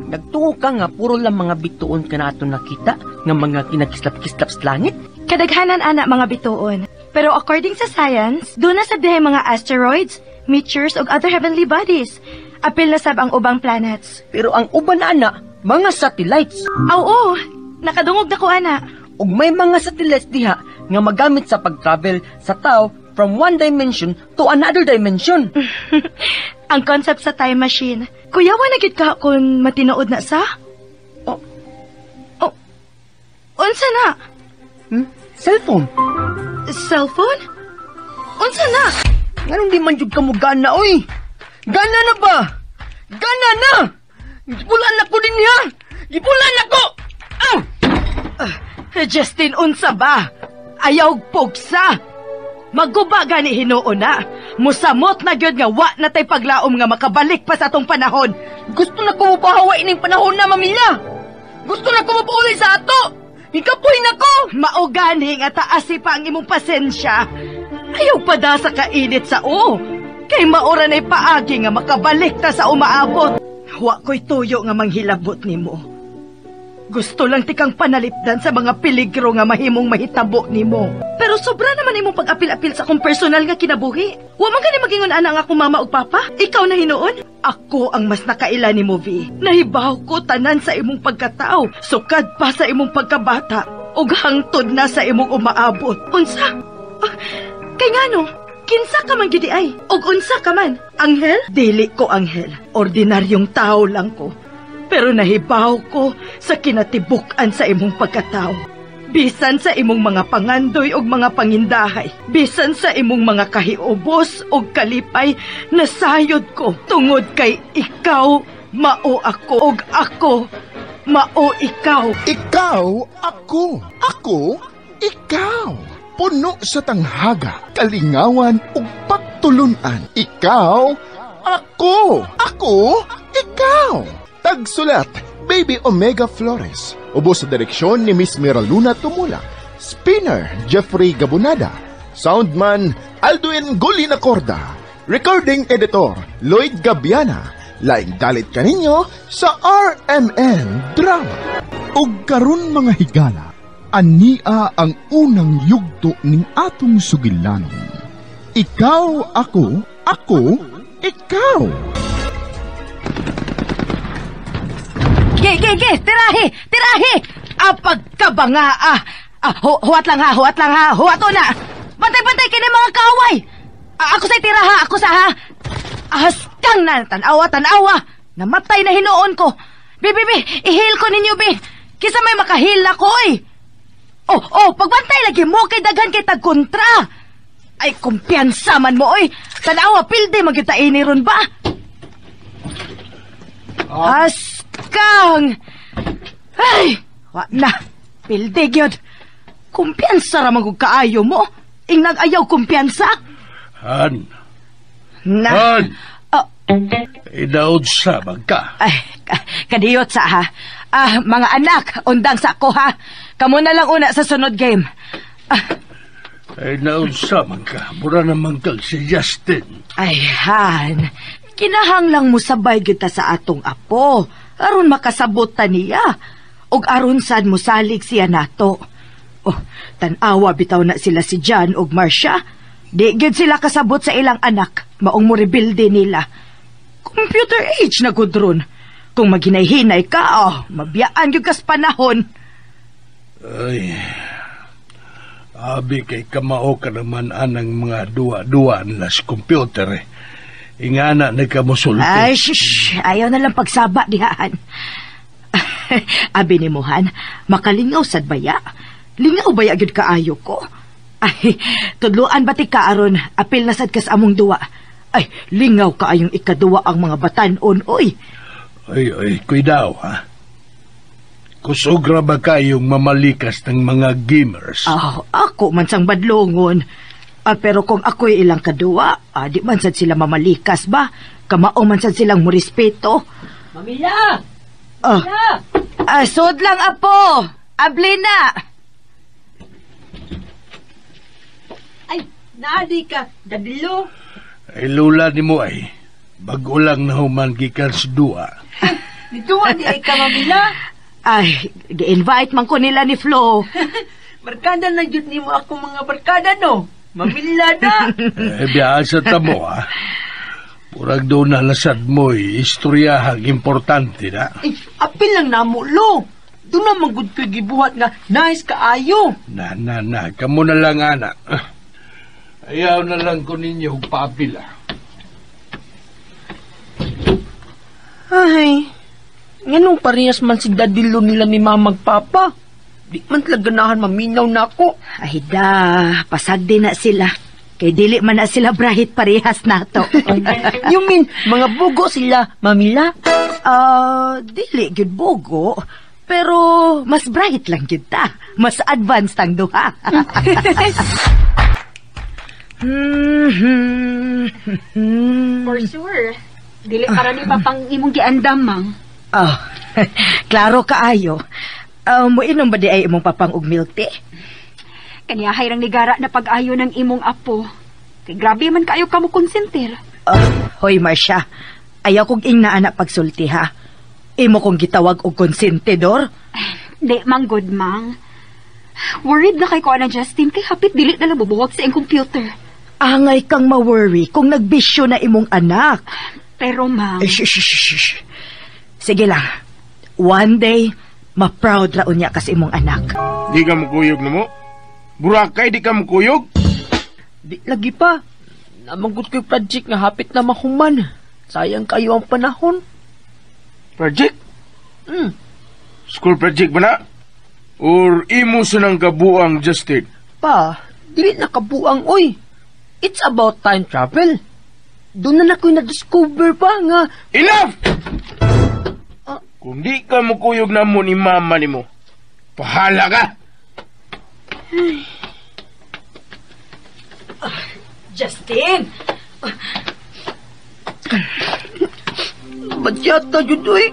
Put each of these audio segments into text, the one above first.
Nagtuo ka nga puro lang mga bituon ka na ato nakita nga mga kinakislap-kislap sa langit? Kadaghanan ana mga bituon. Pero according sa science, doon na sab dihay mga asteroids, meteors ug other heavenly bodies. Apil na sab ang ubang planets. Pero ang uban na ana, mga satellites. Aw, oo, nakadungog na ko ana. Ug may mga satellites diha nga magamit sa pag-travel sa tao from one dimension to another dimension. Ang concept sa time machine. Kuya, wa na gyud ka kung matinood na sa? Oh. Oh. Unsa na? Cellphone. Cellphone? Unsa na? Nganong di man jud ka mo gana, oy? Gana na ba? Gana na! Gipulan na ko din niya! Gipulan na ko! Ah! Justin, unsa ba? Ayaw pugsa. Maguba gani hinuon na. Musamot na gyud nga wa na tay paglaom nga makabalik pa sa atong panahon. Gusto na ko mopahawa ining panahon na, mamilya! Gusto na ko mapauli sa ato! Ikapoy na ko! Mao gani nga taasi pa ang imong pasensya. Ayaw pa da sa kainit sa o. Kay maura na'y paagi nga makabalik ta sa umaabot. Wa ko'y tuyo nga manghilabot nimo. Gusto lang tikang panalipdan sa mga peligro nga mahimong mahitabo nimo. Pero sobra naman imong pag-apil-apil sa akong personal nga kinabuhi. Wa man gani magingon ana ang akong mama ug papa. Ikaw na hinuon. Ako ang mas nakaila nimo, Vi. Nahibaw ko tanan sa imong pagkatao, sukad pa sa imong pagkabata, ug hangtod na sa imong umaabot. Unsa? Ah, kay ngano? Kinsa ka man gidi ay? Ug unsa ka man? Anghel? Dili ko anghel. Ordinaryong tao lang ko. Pero nahibaw ko sa kinatibuk-an sa imong pagkatao. Bisan sa imong mga pangandoy ug mga pangindahay, bisan sa imong mga kahiubos ug kalipay, nasayod ko tungod kay ikaw mao ako ug ako mao ikaw. Ikaw, ako, ako, ikaw. Puno sa tanghaga, kalingawan ug pagtulunan. Ikaw, ako, ako, ikaw. Tagsulat, Baby Omega Flores. Ubos sa direksyon ni Miss Miraluna Tumula. Spinner, Jeffrey Gabunada. Soundman, Alduin Gulina Corda. Recording Editor, Lloyd Gabiana. Laing dalit kaninyo sa RMN Drama. Og karon mga higala, ania ang unang yugto ning atong sugilanon. Ikaw, ako, ako, ikaw. Ge, ge, ge, tirahi, tirahi! Ah, pagkabanga, ah. Ah, huwat lang ha, huwat lang ha, huwat na. Bantay, bantay, kini mga kaaway. Ah, ako sa'y tira ha, ako sa ha. Ahaskang na, tanawa, tanawa. Namatay na hinuon ko. Bi, bi, bi, i-heal ko ninyo, bi. Kisa may makahil na ko, oy. Oh, oh, pagbantay lagi mo kay daghan kay tagkontra. Ay, kumpiyansa man mo, oy. Tanawa, pilde, magyuta ini ron ba? Askang! Ay! Wa na! Pilde gyud! Kumpiyansa ra man gud kaayo mo! Ingnag ayaw kumpiyansa! Han! Na! Han! Oh. Idaod sa magka! Ay, kadiyot sa ha! Ah, mga anak, undang sa ako ha! Kamo na lang una sa sunod game. Ah. Ay, naod sa magka. Mura naman kag si Justin. Ay, Han! Kinahanglang mo sabay gyud ta sa atong apo. Aron makasabot ta niya. Og aron sad mosalig siya nato. Oh, tan-awa bitaw na sila si John og Marcia. Di gyud sila kasabot sa ilang anak. Maong mo rebuilde nila. Computer age na gud ron. Kung maghinay-hinay ka, oh, mabiyaan gyud kas panahon. Ay, abi kay kamao ka naman anang mga duwa-duwa nila sa computer eh. Ingana nagkamusulti. Ay, shush. Ayaw na lang pagsaba dihaan. Abi ni Mohan, makalingaw sad baya. Lingaw baya gyud kaayo ko. Ay, tudluan ba ti ka aron, apil na sad kas among duwa. Ay, lingaw kaayong ikaduwa ang mga batan-on, oy. Ay, ay, kuidaw, ha? Kusog ra ba kayong mamalikas ng mga gamers? Ah, ako man sang badlongon. Ah, pero kung ako'y ilang kaduwa, di man sad sila mamalikas ba? Kamao man sad silang murespeto. Mamila! Ah, ah, sud lang, apo! Abli na! Ay, naadi ka, dadilo. Ay, lula ni mo ay, bago lang nahuman gikan sa duwa. Niduwa di ay ka, Mamila. Ay, gi-invite man ko nila ni Flo. Barkada na jud nimo ako mga barkada, no? Mamila na. Eh, biyaha sa tamo, ha? Purag doon na lasad mo, eh, istoryahang importante na. Eh, apil lang namo, lo. Doon na manggod ko'y gibuhat nga nice kaayo. Na, na, na. Kamu na lang, ana. Ayaw na lang ko ninyo og paapil, ah. Ay, nganong parehas man si Daddy Lo nila ni Mama Papa? Di man talaga ganahan maminaw na ako. Ay da, pasag din na sila. Kay dili man na sila brahit parehas nato. You mean, mga bugo sila, Mamila? Ah, dili gyud bugo. Pero mas bright lang gyud ta. Mas advanced ang duha. For sure. Dili para ni papang imong giandam, mang. Oh, klaro kaayo. Moinom ba di ay imong papang og milk tea? Kaniyahay rang nigara na pag-ayo ng imong apo. Kay grabe man kaayo ka mo konsentir. Oh, hoy Marcia, ayaw kong ingna anak pagsulti ha. Imo kong gitawag og konsentidor. Di mang good, mang. Worried na kay ko na Justin kay hapit dili na lang bubuwag sa iyang computer. Angay kang ma-worry kung nagbisyo na imong anak. Pero mang, Eh, shh, shh, shh, shh. Sige lang. One day, ma-proud ra unya kas imong anak. Di ka mukuyog na mo? Burakay, di ka mukuyog? Di lagi pa. Namanggut ko'y project nga hapit na mahuman. Sayang kayo ang panahon. Project? Hmm. School project ba na? Or imo sa nang kabuang, Justin? Pa, dili na kabuang, oy. It's about time travel. Doon na nako'y na-discover pa nga. Enough! Kung di ka mukuyog na mo ni mama ni mo, pahala ka! Justin! Badyata yun, oy.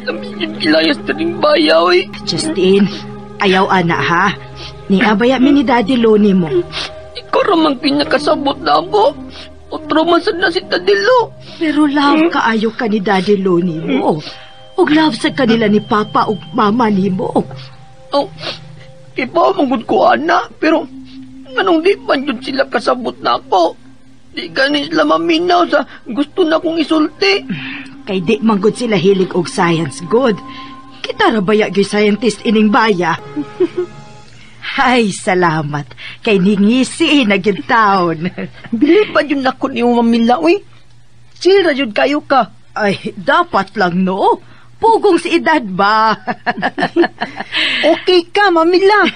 Lamin yun kilayas na ring baya, oy. Justin, ayaw ana ha. Niabaya mi ni Daddy Loni mo. Ikaw ramang pinakasabot na ako. Otro man sad na si Daddy Lo. Pero love kaayo ka ni Daddy Loni mo. Ug love sa kanila ni Papa ug Mama nimo. Oh, iba manggod ko, ana. Pero, anong di man yun sila kasabot na ako? Di gani sila maminaw sa gusto na kong isulti. Kay di man gud sila hilig og science good. Kita ra baya gyud scientist ining baya. Ay, salamat. Kay ningisi na gyud taon. Bili pa yun ako ni Mamila, uy. Chill ra yun kayo ka. Ay, dapat lang no. Pugong si edad ba? Okay ka, Mamila.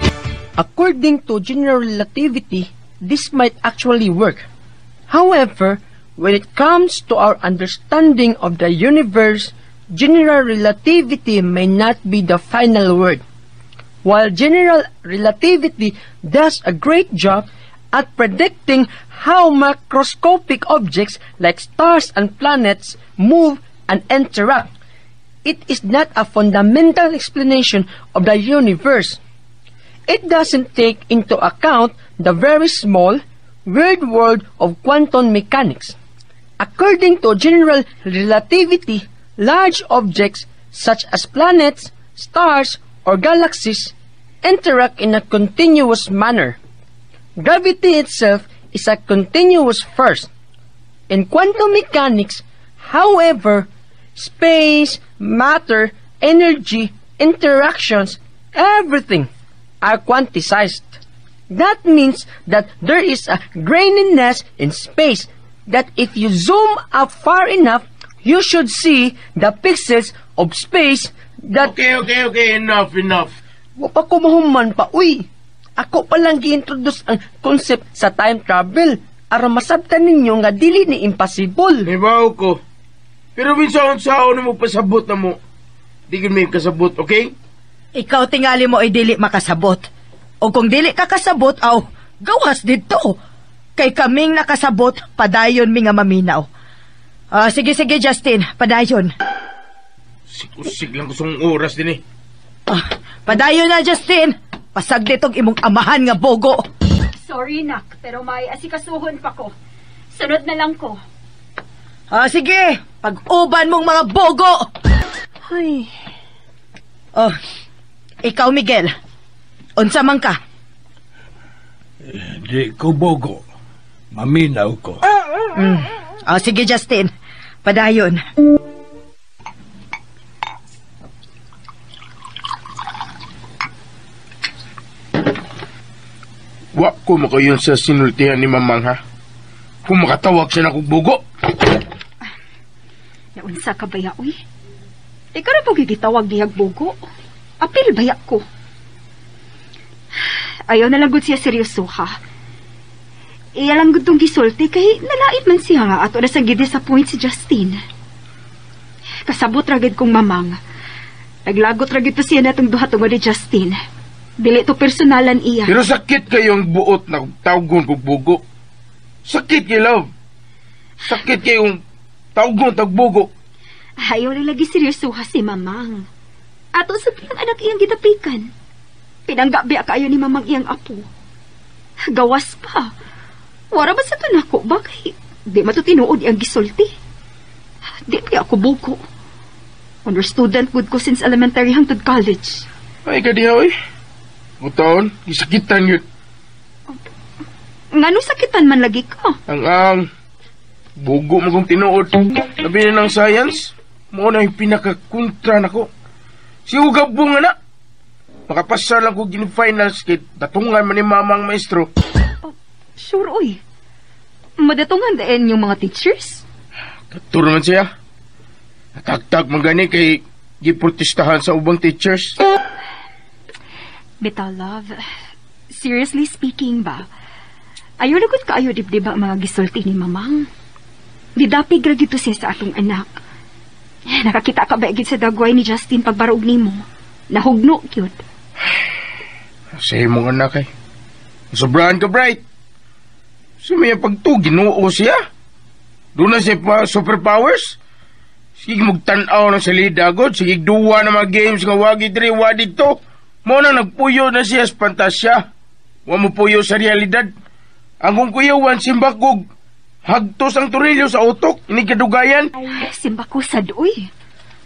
According to general relativity, this might actually work. However, when it comes to our understanding of the universe, general relativity may not be the final word. While general relativity does a great job at predicting how macroscopic objects like stars and planets move and interact, it is not a fundamental explanation of the universe. It doesn't take into account the very small, weird world of quantum mechanics. According to general relativity, large objects such as planets, stars, or galaxies interact in a continuous manner. Gravity itself is a continuous force. In quantum mechanics, however, space, matter, energy, interactions, everything are quantized. That means that there is a graininess in space that if you zoom up far enough, you should see the pixels of space that. Okay, enough, enough. Wa pa ko mahuman pa, uy. Ako pa lang gi-introduce ang concept sa time travel aron masabtan ninyo nga dili ni impossible. Nibaw ko. Pero minsan unsaon mo pasabot na mo. Di gyud may kasabot, okay? Ikaw tingali mo ay dili makasabot. O kung dili ka kasabot, aw, gawas dito. Kay kaming nakasabot, padayon mi nga maminaw. Ah, sige, sige, Justin, padayon. Sikusig lang kusong oras din eh. Ah, padayon na, Justin. Pasag ditong imong amahan nga bogo. Sorry nak, pero may asikasuhon pa ko. Sunod na lang ko. Ah, sige, Pag-uban mong mga bogo! Ay, Oh, ikaw, Miguel. Unsa man ka? Di ko bogo. Maminaw ko. Oh, sige, Justin. Padayon. Wa ko makayon sa sinultihan ni Mamang ha. Kung makatawag siya na kong bugo. Naunsa ka baya, uy? Ikaw na po gigitawag niyag bugo. Apil baya ko. Ayaw na lang gud siya seryoso, ha? Iya lang gud tong gisulti kay nalait man siya nga ato na sa gidisappoint si Justin. Kasabot ra gid kong mamang. Naglagot ra gid to siya natong duha tungod ni Justin. Dili to personalan iya. Pero sakit kayong buot na tawgon kong bugo. Sakit kay love. Sakit kayong tawgon tagbugo. Ayaw na lagi seryoso ha si mamang. Ato sa piyang anak iyang gitapikan. Pinanggabi kaayo ni mamang iyang apo. Gawas pa. Wara ba sa tunako ba kay di matutinuod iyang gisulti. Di pa ako buko. Honor student good ko since elementary hangtod college. Ay kadiha oy. Mutaon, gisakitan yun. Ngano sakitan man lagi ka? Ang bugo mo kong tinuod. Labi na ng science, mo na yung pinakakontra nako. Si Ugab nga na. Makapasar lang ko gini-finals kay datungan man ni mamang maestro. Sure, oy. Madatungan daan yung mga teachers? Katuro man siya. Natagtag man gani kay giprotestahan sa ubang teachers. Bitaw, love. Seriously speaking ba, ayaw lagot kaayo dibdiba ang mga gisulti ni mamang. Didapig ra gito siya sa atong anak. Nakakita ka ba gid sa dagway ni Justin pagbarog nimo? Nahugno gyud. Sa imong anak ay. Sobrahan ka, bright. Sa may pagto, Ginoo siya. Doon na siya pa superpowers. Sige magtanaw na sa lidagod. Sige duwa na mga games nga wagi diri, wa dito. Mo na nagpuyo na siya sa pantasya. Wa mo puyo sa realidad. Ang kong kuyawan, simbakog. Hagtos ang turilyo sa utok, inikadugayan. Ay, simba ko sad, uy.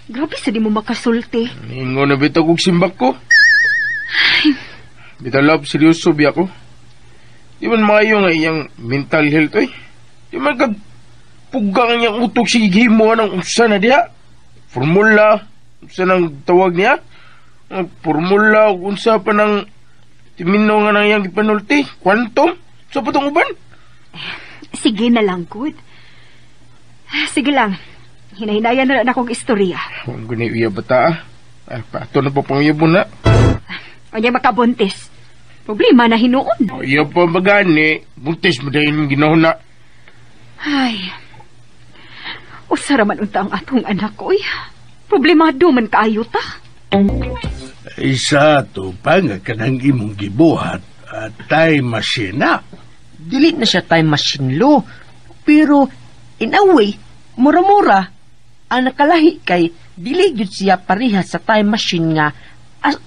Grabe sa di mo makasulti. Ningo na bitaw kog simbak ko. Bitaw love, seryoso biya ko. Di man maayo nga iyang mental health, oy. Di man kag pugang iyang utok sige gihimo ng unsa na diha. Formula, unsa nang tawag niya? Ang formula, unsa pa nang timino nga nang iyang gipanulti. Quantum, sa patong uban. Sige na lang, good. Sige lang. Hinahinayan na lang akong istorya. Huwag ko na iya bata, ah. Ay, pato na pa pang iya na. Kanya makabuntis. Problema na hinuon. O, iya pa bagani. Buntis mo dahil yung ginahon na. Ay. Usara man unta ang atong anak ko, uy. Problemado man kaayo ta. Isa to pa nga kanang imong gibuhat at time machine na. Dili na siya time machine lo. Pero, in a way, mura-mura, ang nakalahi kay dili gyud siya pareha sa time machine nga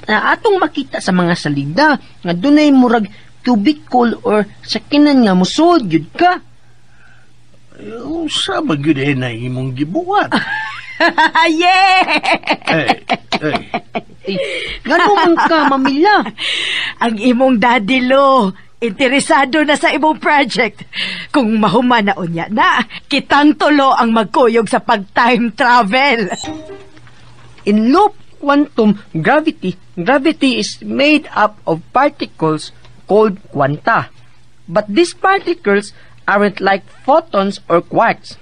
na atong makita sa mga salida nga dunay murag cubicle or sakinan nga musod gyud ka. Usa ba gyud eh na imong gibuhat? Yeah! Ay, ay. Eh, ngano man ka, mamila? Ang imong daddy lo, interesado na sa imong project. Kung mahuman na unya na, kitang tulo ang magkuyog sa pag-time travel. In loop quantum gravity, gravity is made up of particles called quanta. But these particles aren't like photons or quarks.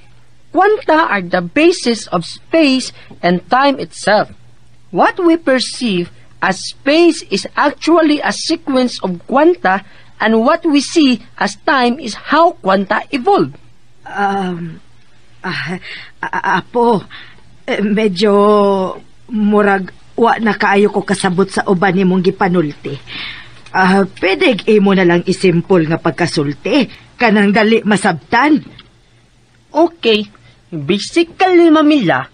Quanta are the basis of space and time itself. What we perceive as space is actually a sequence of quanta, and what we see as time is how quanta evolved. Apo, medyo murag wa na kaayo ko kasabot sa uban nimong gipanulti. Pwede imo na lang isimple nga pagkasulti, kanang dali masabtan. Okay, basically mamila,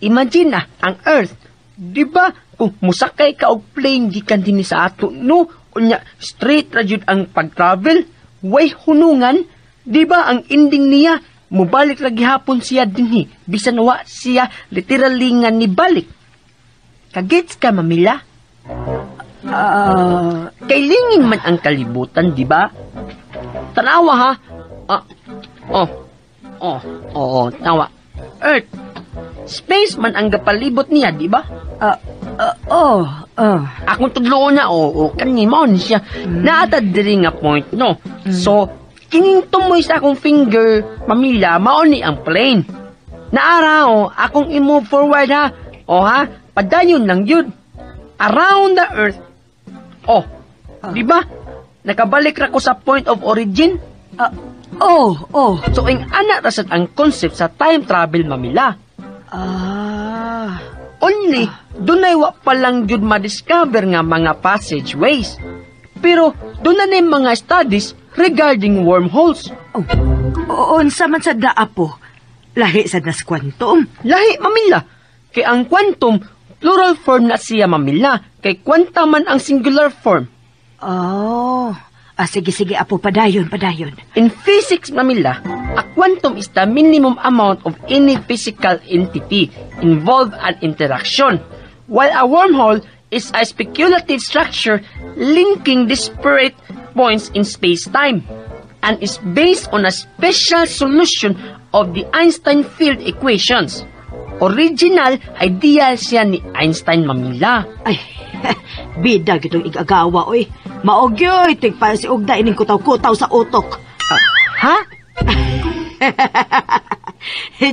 imagine na ang Earth. Di ba kung musakay ka og plane gikan dinhi sa ato no, unya straight ra jud ang pag-travel, way hunungan, di ba ang ending niya Mubalik ra gihapon siya dinhi bisan wa siya literally nga nibalik. Kagets ka, Mamila? Ah, Kay lingin man ang kalibutan, di ba? Tanawa ha. Ah, oh, oh, oh, tawa. Earth. Space man ang gapalibot niya, di ba? Ah, ah, oh, oh. Akong tudloon na, oo, oh, kani mao ni siya. Naata diri nga point, no? So, kining tumoy sa akong finger, Mamila, mao ni ang plane. Naara, oh, akong i-move forward ha. O ha, padayon lang yun. Around the earth. Oh, di ba? Nakabalik ra ko sa point of origin. Ah, oh, oh. So, ing ana ra sad ang concept sa time travel, Mamila. Ah. Only, dunay wa pa lang jud ma-discover nga mga passageways. Pero, duna na mga studies regarding wormholes. Oh. Unsa man sad na, apo? Lahi sad nas quantum. Lahi, Mamila. Kay ang quantum, plural form na siya, Mamila. Kay quanta man ang singular form. Oh. Ah, sige, sige, apo, padayon, padayon. In physics, Mamila, a quantum is the minimum amount of any physical entity involved an interaction, while a wormhole is a speculative structure linking disparate points in space-time and is based on a special solution of the Einstein field equations. Original idea siya ni Einstein, Mamila. Ay, bida gitong igagawa, oy. Mao gyoy, tigpa si Ugda ining kutaw-kutaw sa utok. Ha?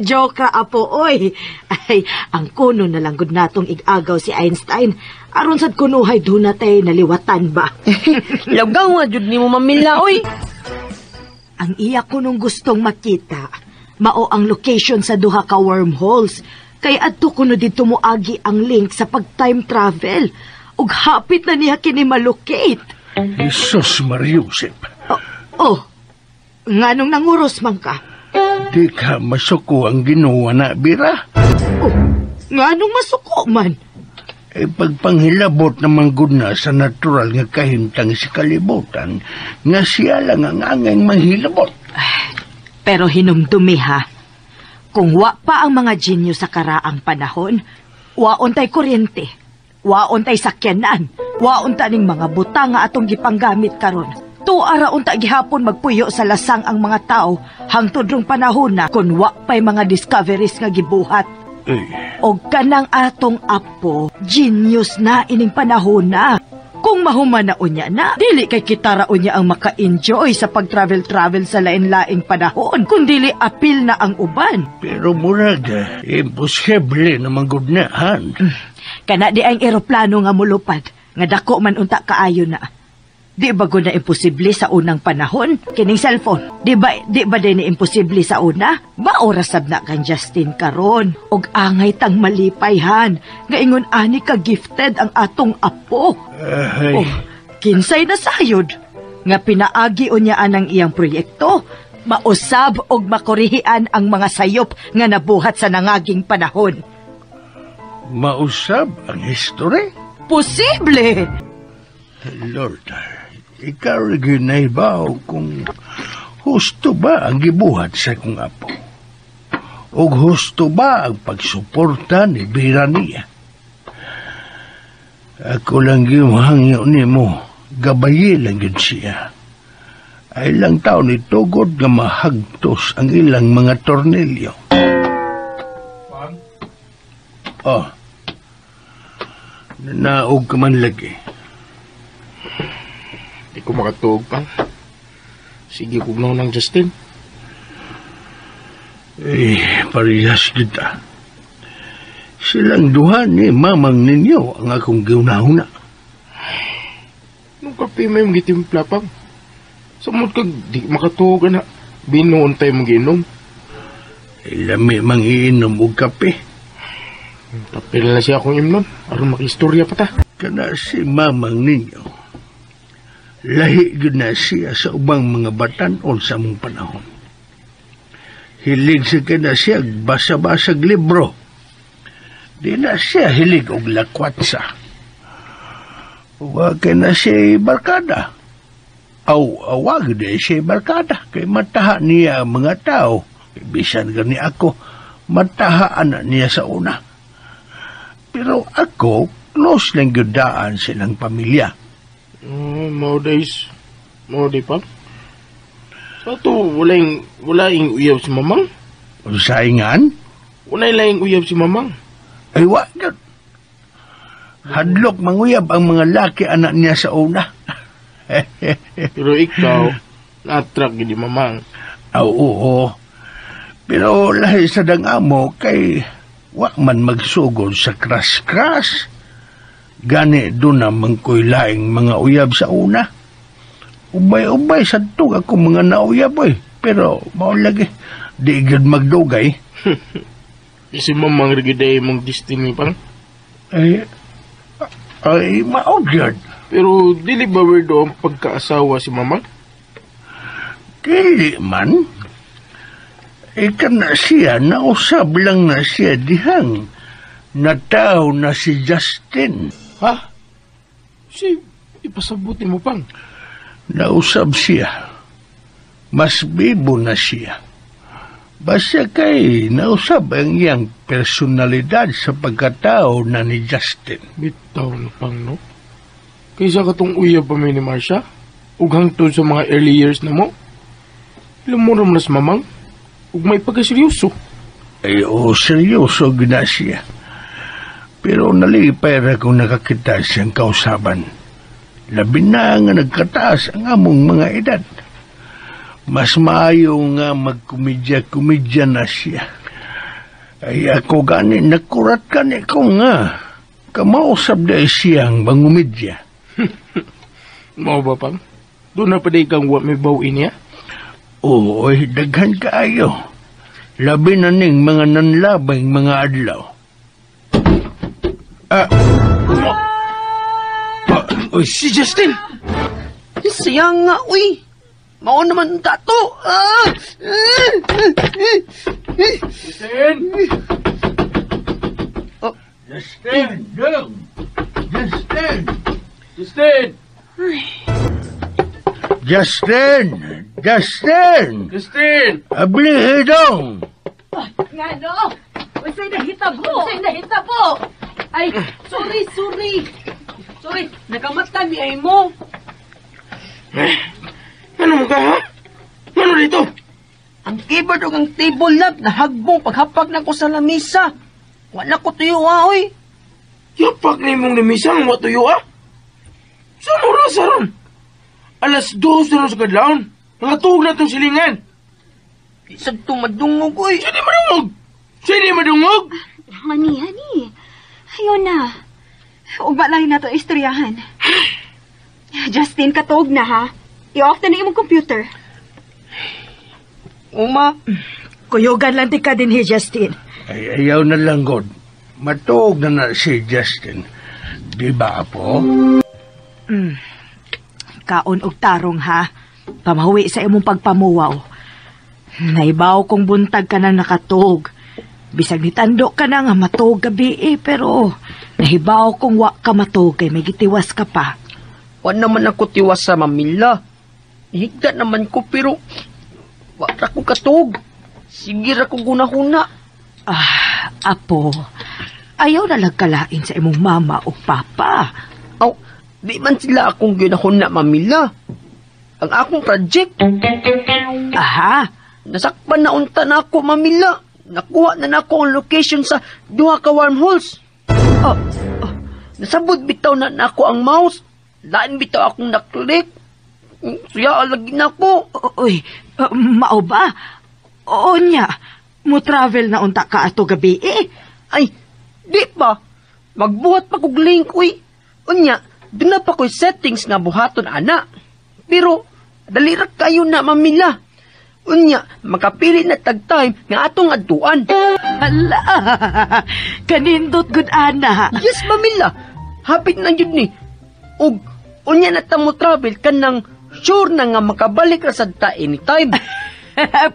Joke ra, apo, oy. Ay, ang kuno na lang gud natong igagaw si Einstein. Aron sad kunuhay duna tay naliwatan ba? Lagaw nga jud nimo, Mamila, oy. Ang iya kunong gustong makita, mao ang location sa duha ka wormholes. Kay adto kuno didto moagi ang link sa pag-time travel. Ug hapit na niya kini malocate. Jesus Mariusip, Oh, oh, nganong nanguros man ka? Di ka masuko ang Ginoo na, Bira. Oh, nganong masuko man? E pagpanghilabot naman gud na sa natural nga kahimtang sa kalibutan, nga siya lang ang angay manghilabot. Pero hinumdumi ha, kung wa pa ang mga genius sa karaang panahon, wa untay kuryente, wa untay sakyanan, wa unta ning mga butang nga atong gipanggamit karon. Tuara unta gihapon magpuyo sa lasang ang mga tao hangtod rong panahon na kung wa pa'y mga discoveries nga gibuhat. Eh, Og kanang atong apo, genius na ining panahon na. Kung mahuman na unya na, dili kay kitara unya ang maka-enjoy sa pag-travel-travel sa lain-laing panahon, kundili apil na ang uban. Pero murag, imposible naman gud na, han. Kana di ang eroplano nga mulupad, nga dako man unta kaayo na. Di ba gud na imposible sa unang panahon? Kining cellphone, di ba din ni imposible sa una? Maoras sab na kan Justin karon. Og angay tang malipayhan, nga ingon ani ka gifted ang atong apo. Ay, Oh, kinsay na sayod nga pinaagi unya anang iyang proyekto, mausab og makorihian ang mga sayop nga nabuhat sa nangaging panahon. Mausab ang history? Posible! Lord, ikaw rin nahibaw kung husto ba ang gibuhat sa kong apo. O husto ba ang pagsuporta ni Bira niya. Ako lang yung hangyo nimo, gabayi lang yun siya. Ay lang tao ni tugod nga mahagtos ang ilang mga tornilyo. Oh. Naog ka man lagi. Di ko makatuog pa. Sige, kugnaw ng Justin. Eh, parehas kita. Silang duha ni mamang ninyo ang akong giunahuna. Nung kape may mong gitimpla pang. Samot kag di makatuog na. Binuon tayo mong giinom. Eh, lami mang iinom og kape. Kape na lang siya akong imnon. Aron makistorya pa ta. Kana si mamang ninyo. Lahi gyud na siya sa ubang mga batanon sa among panahon. Hilig sa kana siya basa-basag libro. Di na siya hilig og lakwatsa. Wa kay na siya barkada. Aw, awag di siya barkada. Kay mataha niya ang mga tao. Bisan gani ako, matahaan na niya sa una. Pero ako, close lang gyud daan silang pamilya. Oh, mao days. Mao day pa. Sa to, wala ing uyab si Mamang. Saingan? Wala laing uyab si Mamang. Ay, wa gyud. Hadlok manguyab ang mga laki anak niya sa una. Pero ikaw, na-attract gyud ni Mamang. Aw, oo. Pero lahi sa dang amo kay wa man magsugod sa crush-crush. Gani doon na ko'y laing mga uyab sa una. Ubay-ubay sa tug ako mga nauyab oy. Pero mao lagi di gyud magdugay. Si Mamang ra gyud ay mong destiny pang. Ay, ay mao gyud. Pero dili ba weirdo ang pagkaasawa si Mamang? Dili man. Ika na siya, nausab lang na siya dihang. Nataw na si Justin. Ha? Si, ipasabot mo pang. Nausab siya. Mas bibo na siya. Basta kay nausab ang iyang personalidad sa pagkatao na ni Justin. Bitaw na pang, no? Kaysa katong uyab pa mi ni Marsha, ug hangtod sa mga early years na mo, lumurom na sa Mamang, ug may pagkaseryoso. Ay, oo, seryoso gina siya. Pero nalipay ra kung nakakita siyang kausaban. Labi na nga nagkataas ang among mga edad. Mas maayo nga magkomedya-komedya na siya. Ay ako gani, nakurat gani ko nga. Kamausap na siyang mangumedya. Mao ba pang? Doon na pa day kang wa may bawin niya? Oo, ay, daghan kaayo. Labi na ning mga nanlabang mga adlaw. Ah, ah, Oy, si Justin! Siya nga, uy. Mao naman tato. Ah! Justin! Oh, Justin, dong. Justin! Justin! Justin! Justin! Justin! Ablihi dong! Ngano? Unsay nahitabo? Unsay nahitabo? Ay, sorry, sorry. Sorry, nakamata ni ay mo. Ano mo ka, ha? Ano dito? Ang keyboard ug ang table lamp nahagbong paghapak na ko sa lamisa. Wala ko tuyo ah, oy. Yapak na imong lamisang wa tuyo, ah? Saan oras ron? 2:00 na ron sa kadlawon. Nangatug na itong silingan. Di sad to madungog, oy. Sini madungog! Sini madungog! Honey, honey. Ayaw na. Ugma lang nato istoryahan. Justin, katuog na ha. I-off na na imong computer. Uma, Kuyugan lang di ka din hi, Justin. Ay, ayaw na lang, God. Matuog na na si Justin. Di ba, Apo? Kaon og tarong ha. Pamahuwi sa imong pagpamuwaw. Naibaw kong buntag ka na nakatug. Bisag nitando ka na nga matuog gabi eh, pero nahibaw kong wa ka matuog kay may gitiwas ka pa. Wa naman ako tiwas sa mamila. Higda naman ko pero wa ra ko katug. Sige ra ko gunahuna. Ah, apo, ayaw na lang kalain sa imong mama o papa. Aw, di man sila akong ginahuna, mamila. Ang akong project, Aha, nasakpan na unta na ako, mamila. Nakuha na nako ang location sa duha ka wormholes. Oh, Nasabot bitaw na nako ang mouse. Lain bitaw akong naklik. Suya lagi na ko. Uy, mao ba? Oo niya, mo travel na unta ka ato gabi eh. Ay, di pa. Magbuhat pa kog link, uy. Unya, duna pa ko'y settings nga buhaton, ana. Pero, dali ra kayo na, mamila. Unya, makapili na tag time nga atong adtuan. Hala, kanindot gud ana. Yes, mamila. Hapit na jud ni. Ug, unya na ta mo travel kanang sure na nga makabalik ra sad ta anytime.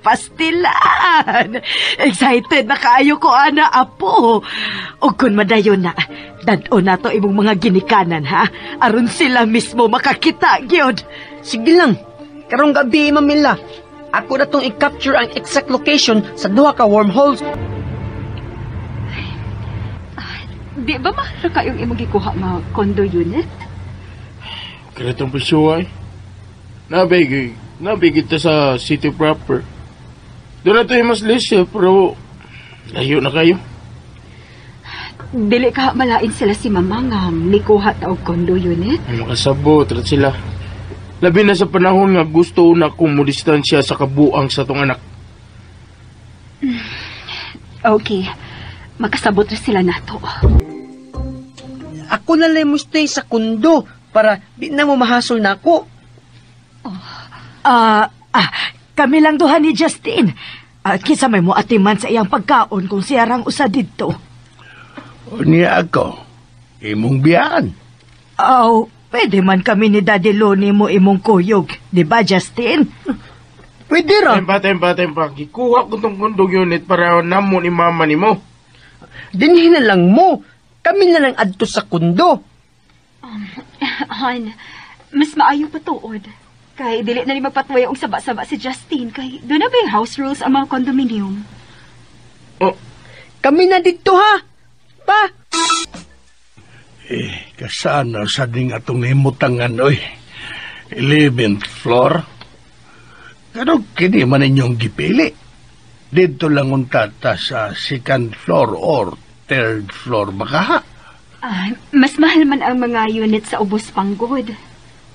Pastilan! Excited na kaayo ko, ana, apo. O kung madayon na, dad-o na to imong mga ginikanan, ha? Aron sila mismo makakita, gyud. Sige lang. Karong gabi, mamila. Ako na tong i-capture ang exact location sa duha ka wormholes. Di ba mahal kayong imong gikuha nga condo unit? Kaya itong presyo ay. Nabig kita sa city proper. Doon na ito yung mas less pero layo na kayo. Dili ka malain sila si mama nga nikuha ta og condo unit. Ay, makasabot rat sila. Labi na sa panahon nga gusto na kong mo distansya sa kabuang sa tong anak. Okay. Makasabot ra sila nato. Ako na lang mo stay sa kundo para di na mo mahasol na ako. Kami lang duha ni Justin. Kinsa may mo atiman sa iyang pagkaon kung siya rang usa didto. Niya ako, imong biyaan. Aw, pwede man kami ni Daddy Loni mo imong kuyog. Di ba, Justin? Pwede ra. Tempa. Gikuha ko tong condo unit para namo ni mama ni mo. Dinhi na lang mo. Kami na lang adto sa kundo. Han, mas maayo pa tuod. Kay dili na ni magpatuway og saba-saba si Justin kay doon na ba yung house rules ang mga condominium. Oh, Kami na dito ha. Pa. Eh, kasana sa ding atong himutangan, oy. 11th floor. Pero kini man inyong gipili. Dito lang unta ta sa second floor or third floor baka ha. Mas mahal man ang mga unit sa ubos panggod.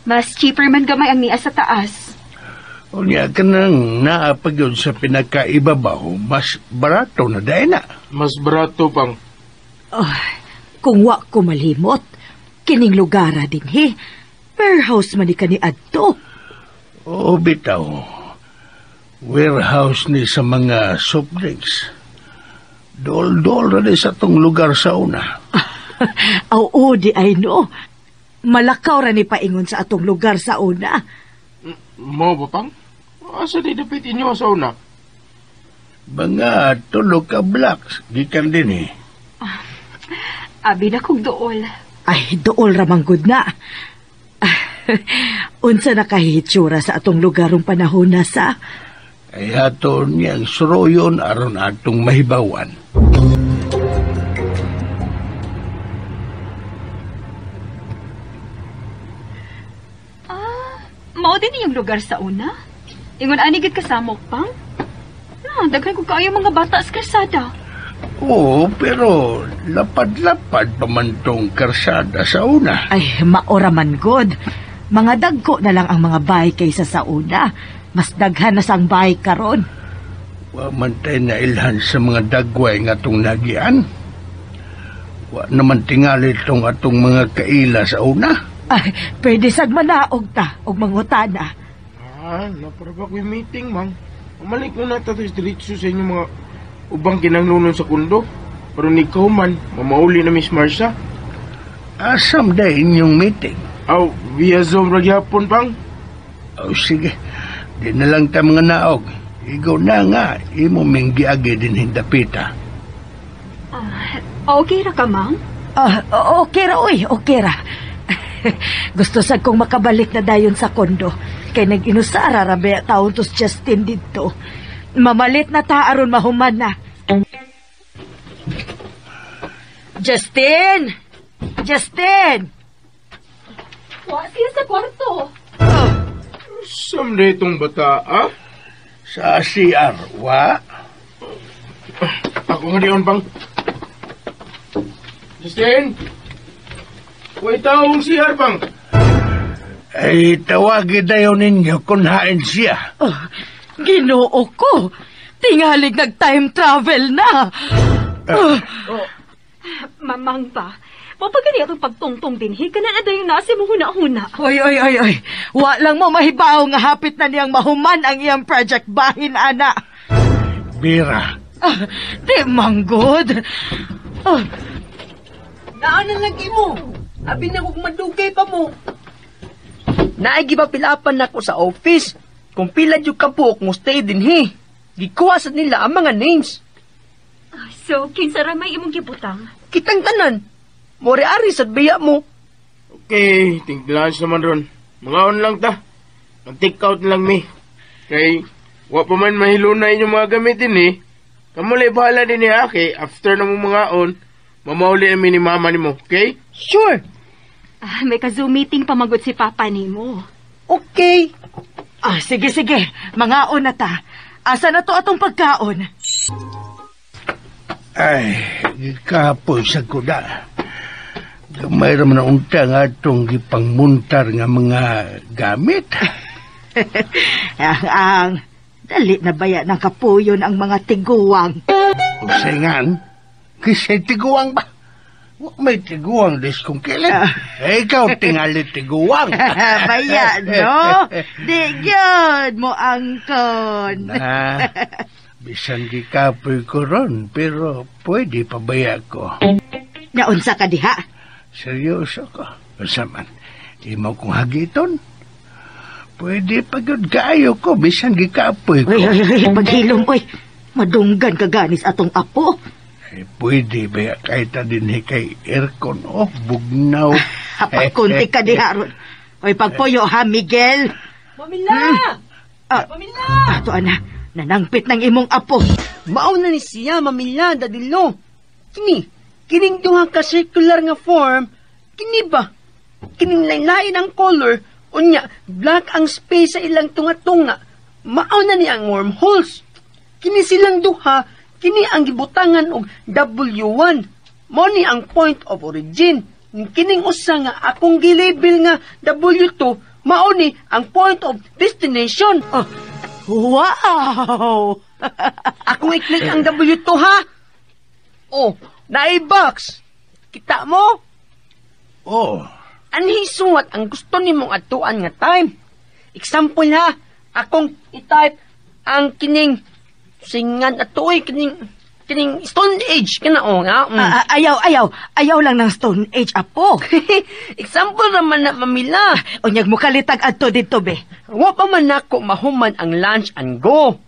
Mas cheaper man gamay ang niya sa taas. Unya ka nang naapag yun sa pinakaibabaw, mas barato na dahil na. Mas barato pang. Oh, kung wa ko malimot, kining lugara din he. Warehouse man ni kani adto. Oo, bitaw. Warehouse ni sa mga soft drinks. Dol-dol na di sa tong lugar sa una. Oo, di ay no. Malakaw ra ni paingon sa atong lugar sa una. Mo ba pang? Asa di dapit inyo sa una? Mga tulo ka blocks, gikan din eh. Abi na kog dool. Ay, dool ra man gud na. Unsa na kahitsura sa atong lugarong panahon na sa? Ay ato niyang suroyon aron atong mahibawan. Mao din iyong lugar sa una? Ingon ani gid kasamok pang? Na, daghan ko kaayo mga bata sa kalsada. Oo, pero lapad-lapad pa man tong karsada sa una. Ay, maora man god. Mga dagko na lang ang mga bahay kaysa sa una. Mas daghan na sang bahay karon. Wa man tayo nailhan sa mga dagway nga atong nagian. Wa naman tingali tong atong mga kaila sa una. Ay, pwede sag manaog ta og mangutana. Napara ba ko'y meeting, mang? Umalik muna ta sa diretso sa inyong mga ubang kinanglunon sa kundo. Pero ni man, mamauli na Miss Marsha. Asam da inyong meeting? Aw, via Zoom ra gyapon pang. O sige, di na lang ta mga naog. Igo na nga, imo ming giagi din hindapita. Okay ra ka, mang? Okay ra, oy, okay ra. Gusto sad kong makabalik na dayon sa kondo. Kay nag-inusara ra ba taon tos Justin didto. Mamalit na ta aron mahuman na. Justin! Justin! Wa siya sa kwarto. Sam na itong bata, ah? Sa CR, wa? Ako nga diyon, pang. Justin! Way taong CR, pang. Ay, tawagi dayon ninyo kung hain siya. Oh, Ginoo ko! Tingalig nag-time travel na! Oh. Mamang ba? Mo pa gani atong pagtungtong din, hi, kanan na yung nasi mo huna-huna. Oy, oy, oy, oy. Wa lang mo mahibaw nga hapit na niyang mahuman ang iyang project bahin, ana. Bira. Di manggod. Naanan lang imo. Abi na kog madugay pa mo. Naay gipapilapan nako sa office. Kung pila jud ka buok mo stay din hi. Gikuha sa nila ang mga names. So, kinsa ra may imong gibutang? Kitang tanan. Mori-ari sa biya mo. Okay, think lunch naman ron. Mga on lang ta. Mag-take out lang mi. Kay, Wa pa man mahiluna inyong mga gamit din eh. Kamo lay bahala din ni Aki. After na mo mga on, mamauli namin ni mama nimo, okay? Sure. Ah, may ka-Zoom meeting pamagod si Papa nimo. Okay. Ah, sige, sige. Mangaon na ta. Asa na to atong pagkaon? Ay, gikapoy sa kuda. Gamay ra man ang unta nga atong gipangmuntar nga mga gamit. Ang dali na baya ng kapuyon ang mga tiguang. Usingan, kisay tiguang ba? Wa may tiguang des kung kailan. Eh, ikaw tingali tiguang. Baya, no? Di gyud mo angkon. Na, bisan gikapoy ko ron, pero pwede pa baya ko. Naunsa ka diha? Seryoso ko. Unsa man, imo kong hagiton. Pwede pa gyud kaayo ko, bisan gikapoy ko. Uy, uy, uy, paghilom, uy. Madunggan ka ganis atong apo. Eh, pwede ba kahit ta din kay aircon, oh, bugnaw. Hapagkunti ka diha ron. Uy, pagpuyo ha, Miguel. Mamila! Ah, Mamila! Ato, ana, nanangpit ng imong apo. Mao na ni siya, Mamila, Dadilo. Kini, kining duha ka circular nga form, kini ba? Kining lain-lain ang color, unya, black ang space sa ilang tunga-tunga. Mao na ni ang wormholes. Kini silang duha, kini ang gibutangan og W1. Mao ni ang point of origin. Kining usa nga akong gilabel nga W2, mao ni ang point of destination. Oh, wow! Akong i-click ang W2 ha. Oh, naay box. Kita mo? Oh, Anhi suwat ang gusto nimong adtuan nga time. Example ha, akong i-type ang kining singan ato oy kining kining Stone Age kana oh nga. Ah, ah, ayaw, ayaw. Ayaw lang ng Stone Age, apo. Example raman na, Mamila. Unyag mo kalitag adto dito, be. Wa pa man nako mahuman ang launch and go.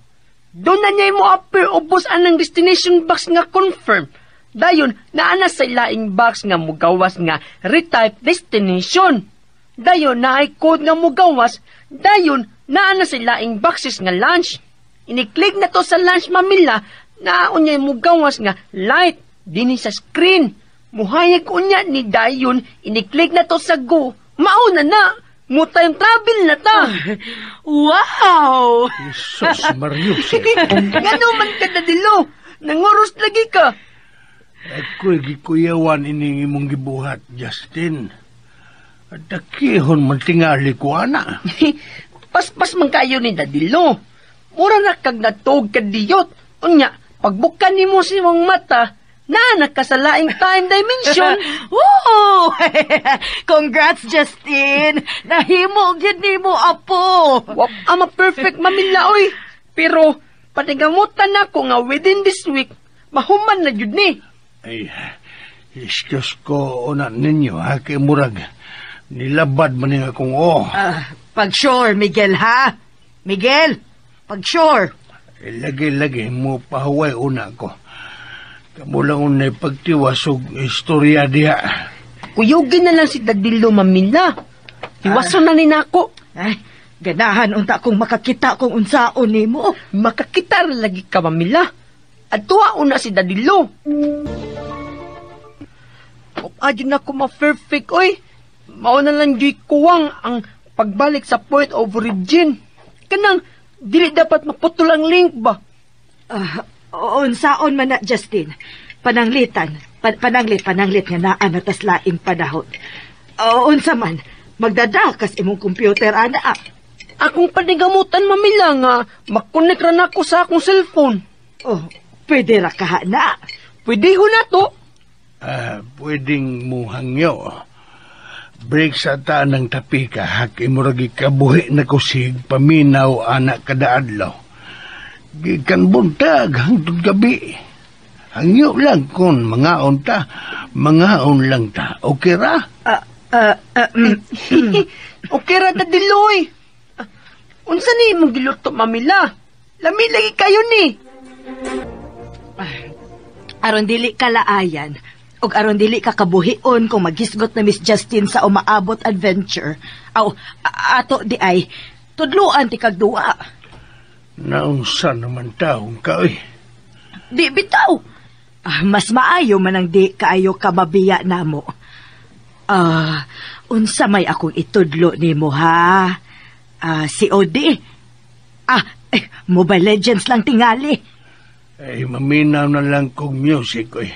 Doon na niya mo appear ubos anang destination box nga confirm. Dayon, naa na sa laing box nga mugawas nga retype destination. Dayon, naay code nga mugawas. Dayon, naa na sa laing boxes nga launch. Ini-click na to sa launch, Mamila, naa unya mugawas nga light dinhi sa screen. Muhayag unya ni dayon, ini-click na to sa go. Mauna na, mo time travel na ta. Wow! Jesus Marius. Ngano man ka, Dadilo? Nanguros lagi ka. Ako'y gikuyawan ining imong gibuhat, Justin. At dakihon man tingali ko, ana. Paspas man kayo ni Dadilo. Mura na kag natog kadiyot. Unya, pagbukan nimo sa imong mata, naa na ka sa laing time dimension. Woo! Congrats, Justin! Nahimo gyud nimo, apo. Wa ama perfect, Mamila, oy. Pero panigamutan nako nga within this week mahuman na jud ni. Ay, excuse ko una ninyo, ha, kay murag. Nilabad man nga akong oh. Ah, pag sure, Miguel, ha? Miguel, pag sure. Eh, lagi-lagi mo pahuway una ko. Kamo lang unay pagtiwas og istorya diha. Kuyugin na lang si Dadilo, Mamila. Hiwason na ni nako. Ay, ganahan unta kong makakita kung unsaon nimo. Makakita ra lagi ka, Mamila. At tuwa una si Dadilo. Adyo na ko ma-perfect, oy. Mao na lang juy kuwang ang pagbalik sa point of origin. Kanang, dili dapat maputol ang link ba? Ah, unsaon man na, Justin. Pananglitan. Pananglit, pananglit nga naa na tas laing panahon. O, unsa man, magdadakas imong computer, ana. Akong panigamutan, Mamila, nga makonek ra nako sa akong cellphone. Oh, pwede ra ka na. Pwede ho na to. Ah, pwedeng muhangyo. Break sa ta ng tapika, hak imurag ikabuhi na kusig, paminaw anak kada adlaw. Gikan buntag hangtod gabi. Hangyo lang kon mangaon ta, mangaon lang ta. Okay ra? Ah, ah, ah, Okay ra, Dadiloy. Ah, unsa ni imong giluto, Mamila? Lami lagi kayo ni. Aron dili ka laayan, ug aron dili ka kabuhion kung maghisgot na Miss Justin sa umaabot adventure. Aw, ato di ay, tudluan ti kag duwa. Naunsa naman taong ka, oy. Di bitaw. Ah, mas maayo man ang di kaayo ka mabiya namo. Ah, unsa may akong itudlo nimo ha? Ah, si Odi. Ah, eh, Mobile Legends lang tingali. Ay, maminaw na lang kong music, oy.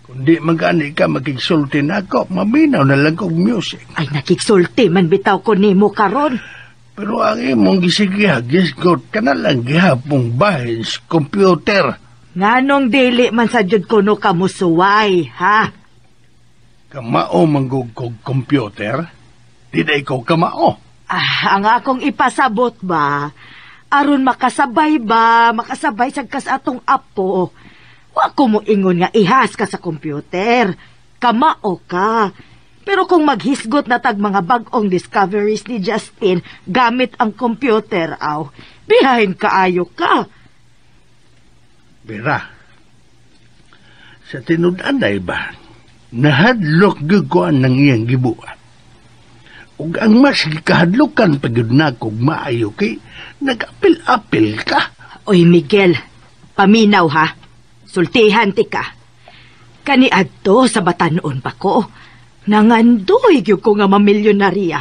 Kung di magani ka makigsulti nako, maminaw na lang kong music. Ay, nakigsulti man bitaw ko nimo karon. Pero ang imong gisigihag, gisgot ka na lang gihapong bahin sa computer. Nganong dili man sa jud kuno ka musuway, ha? Kamao manggug kog computer? Di na ikaw kamao. Ah, ang akong ipasabot ba, aron makasabay ba, makasabay sad ka sa atong apo. Wa ko mo ingon nga ihas ka sa computer. Kamao ka. Pero kung maghisgot na tag mga bag-ong discoveries ni Justin gamit ang computer, aw, bihain kaayo ka. Bira. Sa tinud-anay ba, nahadlok gyud ko ang iyang gibuhat. Ug ang mas gikahadlokan pa gyud nako og maayo kay nag-apil-apil ka. Oy, Miguel, paminaw ha. Sultihan ti ka. Kani adto sa batanon pa ko. Nangandoy gyud ko nga mamilyonarya.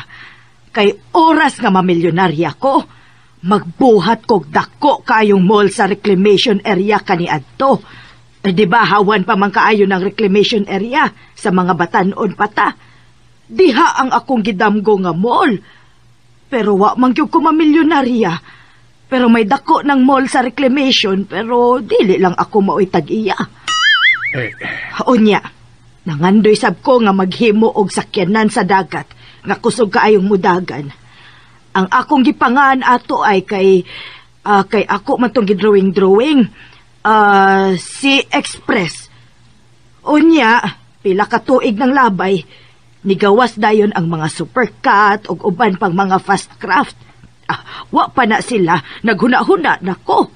Kay oras nga mamilyonarya ko, magbuhat kog dako kaayong mall sa reclamation area kani adto. Eh, di ba hawan pa man kaayo ng reclamation area sa mga batanon pata. Diha ang akong gidamgo nga mall. Pero wa man gyud ko mamilyonarya. Pero may dako ng mall sa reclamation pero dili lang ako maoy tag-iya. Eh, Unya, nangandoy sab ko nga maghimo og sakyanan sa dagat nga kusog kaayong mudagan. Ang akong gipangan ato ay kay kay ako man tong gidrawing-drawing si Express. Unya, pila ka tuig ng labay, nigawas dayon ang mga supercat ug uban pang mga fast craft. Ah, wa pa na sila, naghuna-huna nako.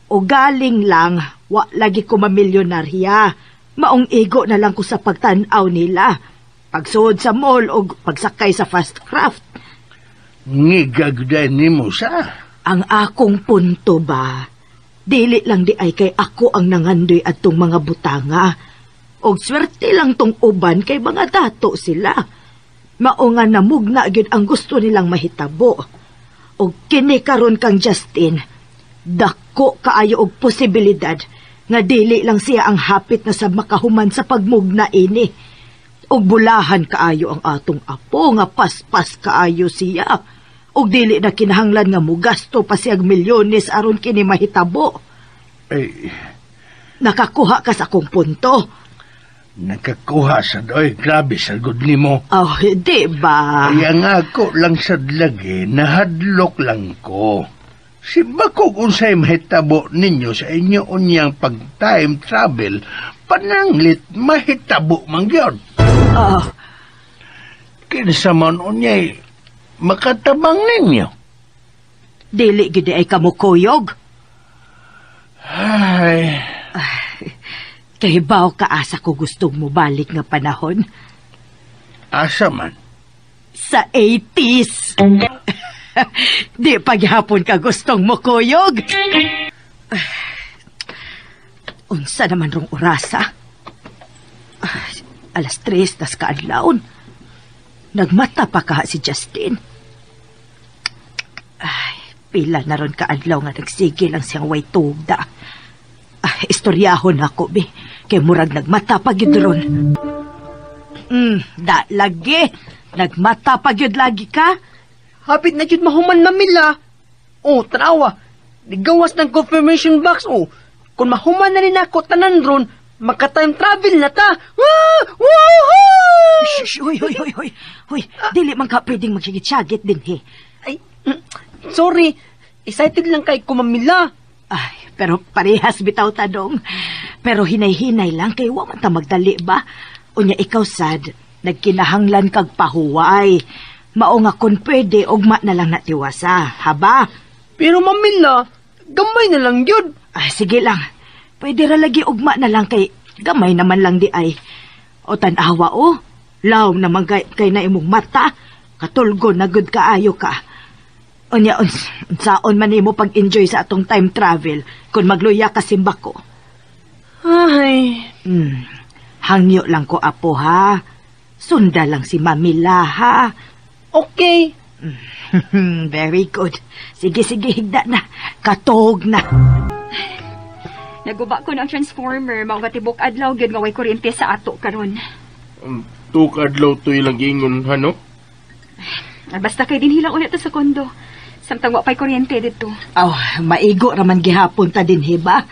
O galing lang, wa lagi ko mamilyonarya. Maong igo na lang ko sa pagtan-aw nila. Pagsuod sa mall o pagsakay sa fast craft. Ngigagday nimo sa. Ang akong punto ba, dili lang di ay kay ako ang nangandoy adtong mga butanga. Og swerte lang tong uban kay mga dato sila. Mao nga namugna gyud ang gusto nilang mahitabo. Og kini karon kang Justin, dako kaayo og posibilidad nga dili lang siya ang hapit na sa makahuman sa pagmugna ini. Og bulahan kaayo ang atong apo nga paspas kaayo siya. Og dili na kinahanglan nga mugasto pa siyag milyones aron kini mahitabo. Ay, Nakakuha ka sa akong punto. Nakakuha sa doy. Grabe sa good nimo. Oh, di ba? Kaya nga ako lang sa lagi, nahadlok lang ko. Si bakog unsay mahitabo ninyo sa inyo unyang pag-time travel, pananglit mahitabo man gyud. Oh, Kinsa man unyay makatabang ninyo. Dili gid ay kamukuyog. Ay, Kay baw ka asa ko gustong mobalik nga panahon. Asa man? Sa 80s. Di paghapon ka gustong mukuyog. Unsa naman rong orasa? Ah, 3:00 tas kaadlawon. Nagmata pa kaha si Justin. Ay, pila na ron kaadlaw nga nagsige lang siyang way tugda. Ah, istoryahon ako, be. Kay murag nagmata pa gyud ron. Da lagi. Nagmata pa gyud lagi ka. Hapit na jud mahuman mamila. Oh, tanawa. Nigawas ng confirmation box, oh. Kung mahuman na rin ako tanan ron, maka-time travel na ta. Woo! Woohoo! Shh, huy, huy, huy, huy. Huy, dili man ka pwedeng magsyagit-syagit din, he. Ay, sorry. Excited lang kay kumamila. Ay, pero parehas bitaw tanong. Pero hinay-hinay lang kay wa man ta magdali ba? Unya ikaw sad, nagkinahanglan kag pahuway. Mao nga kun pwede ugma na lang natiwasa, haba? Pero mamila, gamay na lang yun. Ay, sige lang. Pwede ra lagi ugma na lang kay gamay naman lang di ay. O tan-awa o, lawom naman kay na imong mata. Katulgo na gud kaayo ka. Unya, unsaon man nimo pag-enjoy sa atong time travel kung magluya ka simbako. Ay, Hangyo lang ko, apo, ha? Sunda lang si Mamila, ha? Okay. Very good. Sige, sige, higda na. Katog na. Naguba ko ng transformer, mao nga tibok adlaw gyud nga way kuryente sa ato karon. Tukadlaw to ilang giingon, ha, no? Ah, basta kay dinhi lang ulit ta sa kondo. Samtang wa pay kuryente didto. Oh, maigo raman gihapon ta dinhi ba?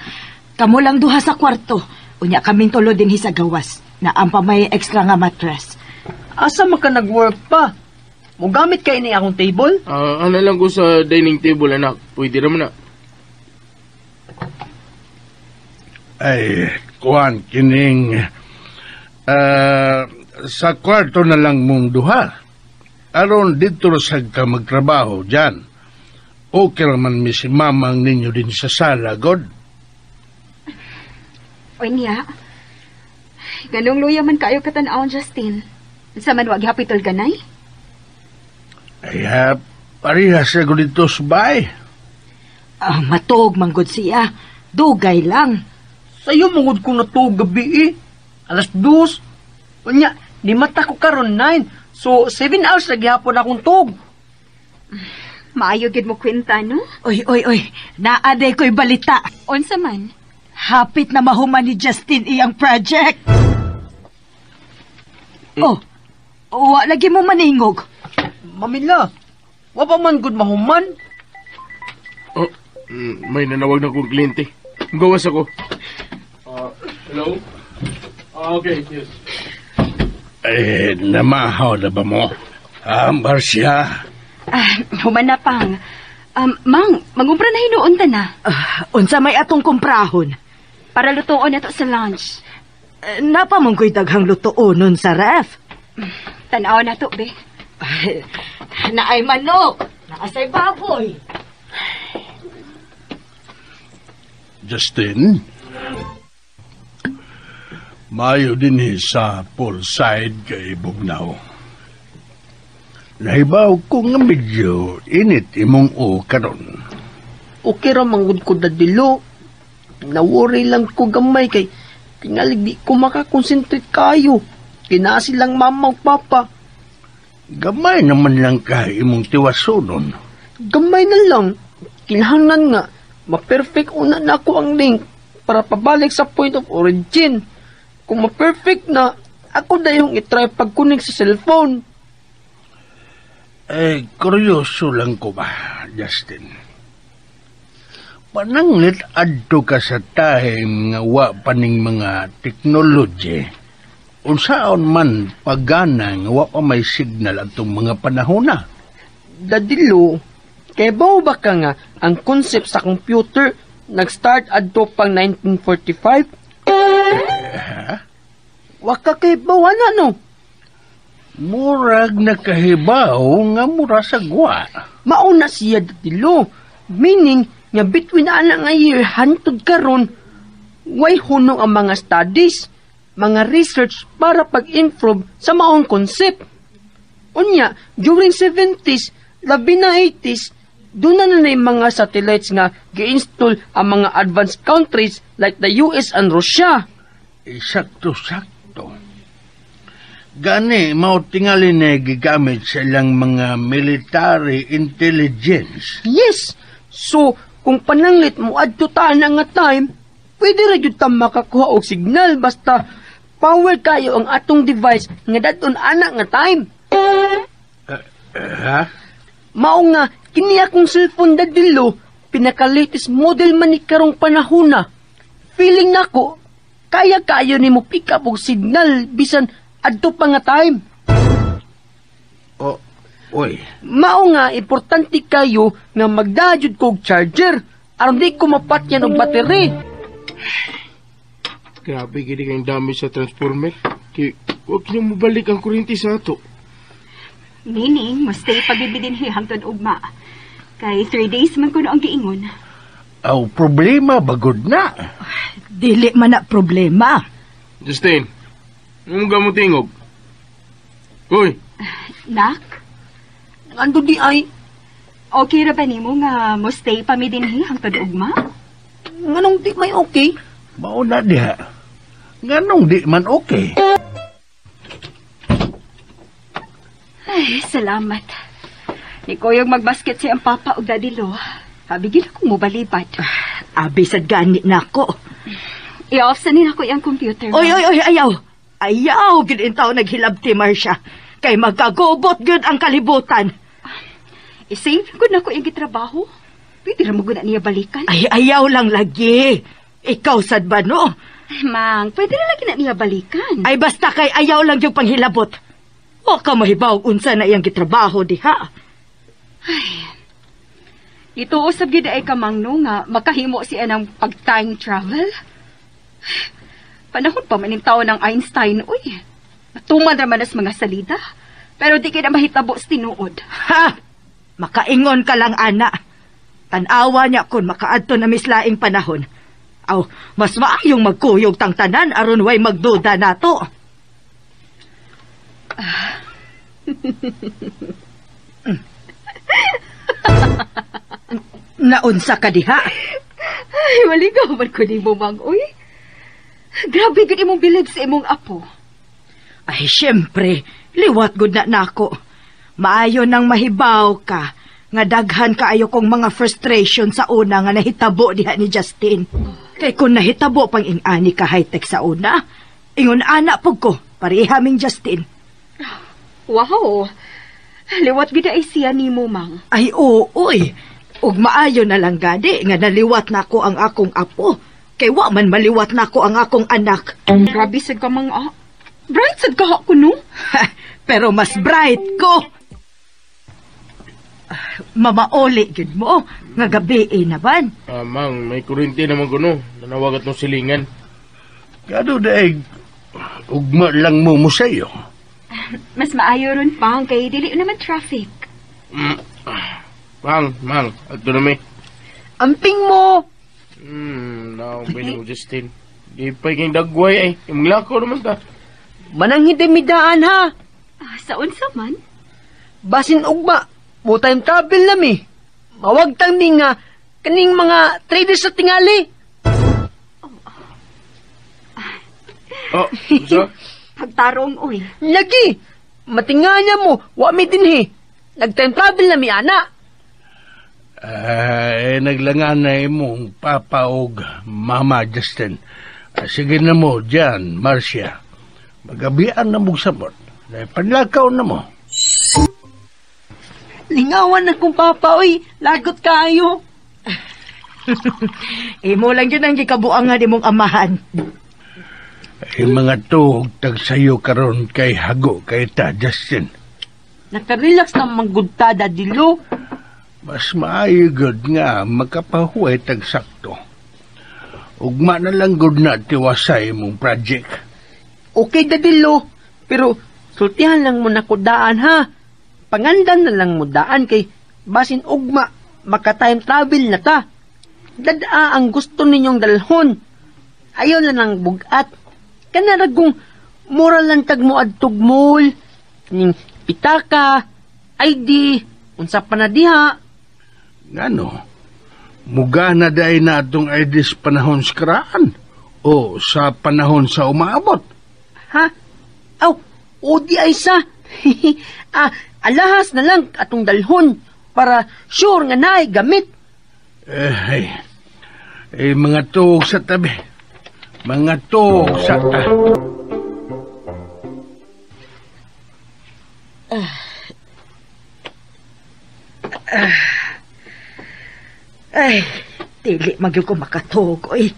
Kamo lang duha sa kwarto. Unya kaming tulo dinhi sa gawas. Naa pa may extra nga mattress. Asa man ka nag-work pa? Mugamit kay ni akong table? Ah, ana lang ko sa dining table, anak. Pwede raman na. Ay, kuan kining sa kwarto na lang mong duha. Aron dito ra sad ka magtrabaho dyan. Okay raman mi si mamang ninyo din sa sala, god. Oy niya. Ganong luya man kayo katan-awon, Justin. Sa man wa gihapon ganay? Ay, ha, parehas sa dito sa bahay. Ah, matog manggod siya. Dugay lang. Sayo mangud ko natug gabi eh. 2:00. Unya, ni mata ko karon 9. So, 7 hours na gihapon akong tug. Maayo gid mo kwenta, no? Oy, oy, oy. Naa day ko'y balita. Unsa man? Hapit na mahuman ni Justin iyang project. Oh, wa lagi mo maningog. Mamila, wa pa man gud mahuman. Oh, may nanawag na kong kliyente. Gawas ako. Hello? Ah, okay, yes. Eh, namahaw na ba mo? Ah, Marcia? Ah, human na pang. Mang, mangumpra na hinuon ta na. Ah, unsa may atong kumprahon? Para lutuon na to sa lunch. Eh, naa pa man ko'y daghang lutuonon sa ref. Tanaw na to, be. Ay, naay manok, naasay baboy. Justin? Mayo din sa poolside kay Bugnaw. Nahibaw ko nga medyo init imong o karon. Okay ra manggod ko, Daddy Lo. Na-worry lang ko gamay kay tingalig di ko makakonsentrate kayo. Kinasi lang mama ug papa. Gamay naman lang ka imong tiwasonon. Gamay na lang. Kinahanglan nga ma-perfect una na ako ang link para pabalik sa point of origin. Kung ma-perfect na, ako dayong itry pag-connect sa cellphone. Eh, kuryoso lang ko ba, Justin? Pananglit adto ka sa time nga wa pa ning mga technology. Unsaon man pagana nga wa pa may signal atong mga panahon na. Daddy Lo, kay bawo ba ka nga ang concept sa computer nag-start adto pang 1945? Wa ka kay bawa na no? Murag nakahibaw nga mura sa gwa. Mauna siya, Daddy Lo. Meaning, nga between ana nga year hantod karon, way hunong ang mga studies, mga research para pag-improve sa maong concept. Unya, during 70s, labi na 80s, doon na na yung mga satellites nga gi-install ang mga advanced countries like the US and Russia. Sakto-sakto. Gani, mao tingali na gigamit sa ilang mga military intelligence. Yes! So, kung pananglit mo adto ta na nga time, pwede ra jud ta makakuha og signal basta power kayo ang atong device nga dadon ana nga time. Ha? Mao nga kini akong cellphone, Daddy Lo, pinaka-latest model man ni karong panahona. Feeling nako kaya kayo nimo pick up og signal bisan adto pa nga time. O, oy, Mao nga importante kayo nga magdala jud kog charger aron di ko mapatyan og battery. Grabe gid kang damage sa transformer. Kay wag na mobalik ang kuryente sa ato. Meaning, mo stay pagbibi dinhi hangtod ugma. Kay 3 days man kuno ang giingon. Aw problema bagod na. Dili man na problema. Justin, ano mo tingog? Uy, Nak, Ando di ay. Okay ra ba nimo nga mo stay pa mi dinhi hangtod ugma? Nganong di may okay? Mao na diha. Nganong di man okay? Ay, salamat. Ni kuyog magbasket si ang papa og daddy Lo. Abi gid ako mobalibad. Abi sad gani nako. I-off sa nila ko iyang computer. Oy, oy, oy, ayaw. Ayaw, gid intaw naghilabti, Marcia. Kay magkagubot gud ang kalibutan. I-save gud nako iyang gitrabaho. Pwede ra mo gud na niya balikan. Ay, ayaw lang lagi. Ikaw sad ba, no? Ay, Mang, pwede ra lagi na niya balikan. Ay, basta kay ayaw lang yung panghilabot. Wa ka mahibaw unsa na iyang gitrabaho diha. Ito usab gid ay kamang no nga makahimo siya ng pag-time travel. Panahon pa man taon ng Einstein, uy. Matuman ra man as mga salida. Pero di kay na mahitabo sa tinuod. Ha! Makaingon ka lang, ana. Tan-awa niya kung makaadto na mislaing panahon. Aw, mas maayong magkuyog tang tanan aron way magduda nato. Naunsa ka diha? Ay, maligaw man ko nimo, Mang, uy. Grabe gud imong bilib sa imong apo. Ay, syempre, liwat gud na nako. Maayo nang mahibaw ka nga daghan kaayo kong mga frustration sa una nga nahitabo diha ni Justin. Kay kung nahitabo pang ing-ani ka high-tech sa una, ingon ana pug ko, pareha ming Justin. Wow. Liwat gid ay siya nimo, Mang. Ay, oo, oy. Ug maayo na lang gani nga naliwat nako ang akong apo. Kay wa man maliwat nako ang akong anak. Grabe sad ka, Mang, ah. Bright sad ka ako, no? Pero mas bright ko. Mamaoli gyud mo nga gabi naman. Ah, Mang, may kurinti naman ko, no. Nanawagat ng silingan. Kado daig, ugma lang mo museyo. Mas maayo ron, Pang, kay dili naman traffic. Mang, Mang, adto na may. Amping mo! Naong ba mo, Justin? Di pa kayong dagway ay. Imglako naman ta. Mananghid midaan ha. Ah, sa unsa man? Basin ugma, mo time travel na mi. Mawagtang mi nga kaning mga traders sa tingali. Oh, so? Pagtarong, uy. Lagi, matinganya mo, wa mi dinhi. Nag-time travel na mi, ana. Ay, naglangan na imong papa og mama, Justin. Sige na mo, dyan, Marcia. Magabian na mong sabot. Panlakaw na mo. Lingawan na kong papa, oy. Lagot kayo. Imo lang yun ang gikabuangan imong amahan. Ay, mga tuhog tagsayo karon kay hago kay ta, Justin. Nakarelax na manggudta, Daddy Lo. Mas maayo gud nga makapahuway tagsakto. Ugma na lang gud na tiwasay imong project. Okay, Daddy Lo. Pero sultihan lang mo na ko daan, ha? Pangandan na lang mo daan kay basin ugma maka-time travel na ta. Dadaa ang gusto ninyong dalhon. Ayaw na lang bugat. Kanaragong mura lang tag mo adtog mall, ning pitaka, ID, unsa pa na diha. Ngano? Muga na day na atong ID sa panahon sa karaan o sa panahon sa umaabot. Ha? Aw, o di ay sa. Alahas na lang atong dalhon para sure nga naay gamit. Mga tuog sa tabi. Mga tuog sa tabi. Ay, dili magyud ko makatuog, oy.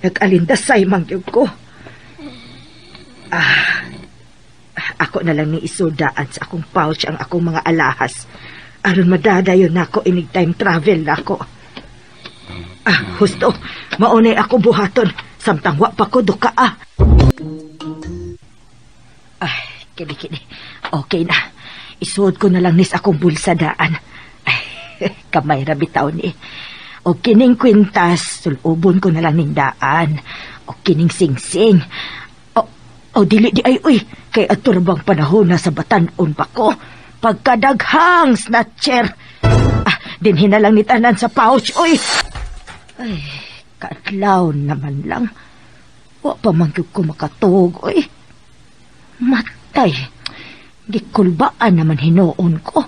Nag-alindasay magyud ko. Ako na lang ni isudaan sa akong pouch ang akong mga alahas. Aron madadayon nako inig time travel nako. Husto, maunay ako buhaton. Samtang wa pa ko duka, ah. Ay, kini-kini. Okay na. Isuod ko na lang nis akong bulsa daan. Ay, kamay ra bitaw ni. O kining kwintas, sulubon ko na lang ning daan. O kining singsing. O dili di ay uy, kay aturbang panahon na sa batan-on pa ko. Pagkadaghang snatcher. Dinhi na lang ni tanan sa pouch, oy. Ay, kaadlaw naman lang. Wa pa man gyud ko makatuog, oy. Matay. Gikulbaan naman hinuon ko.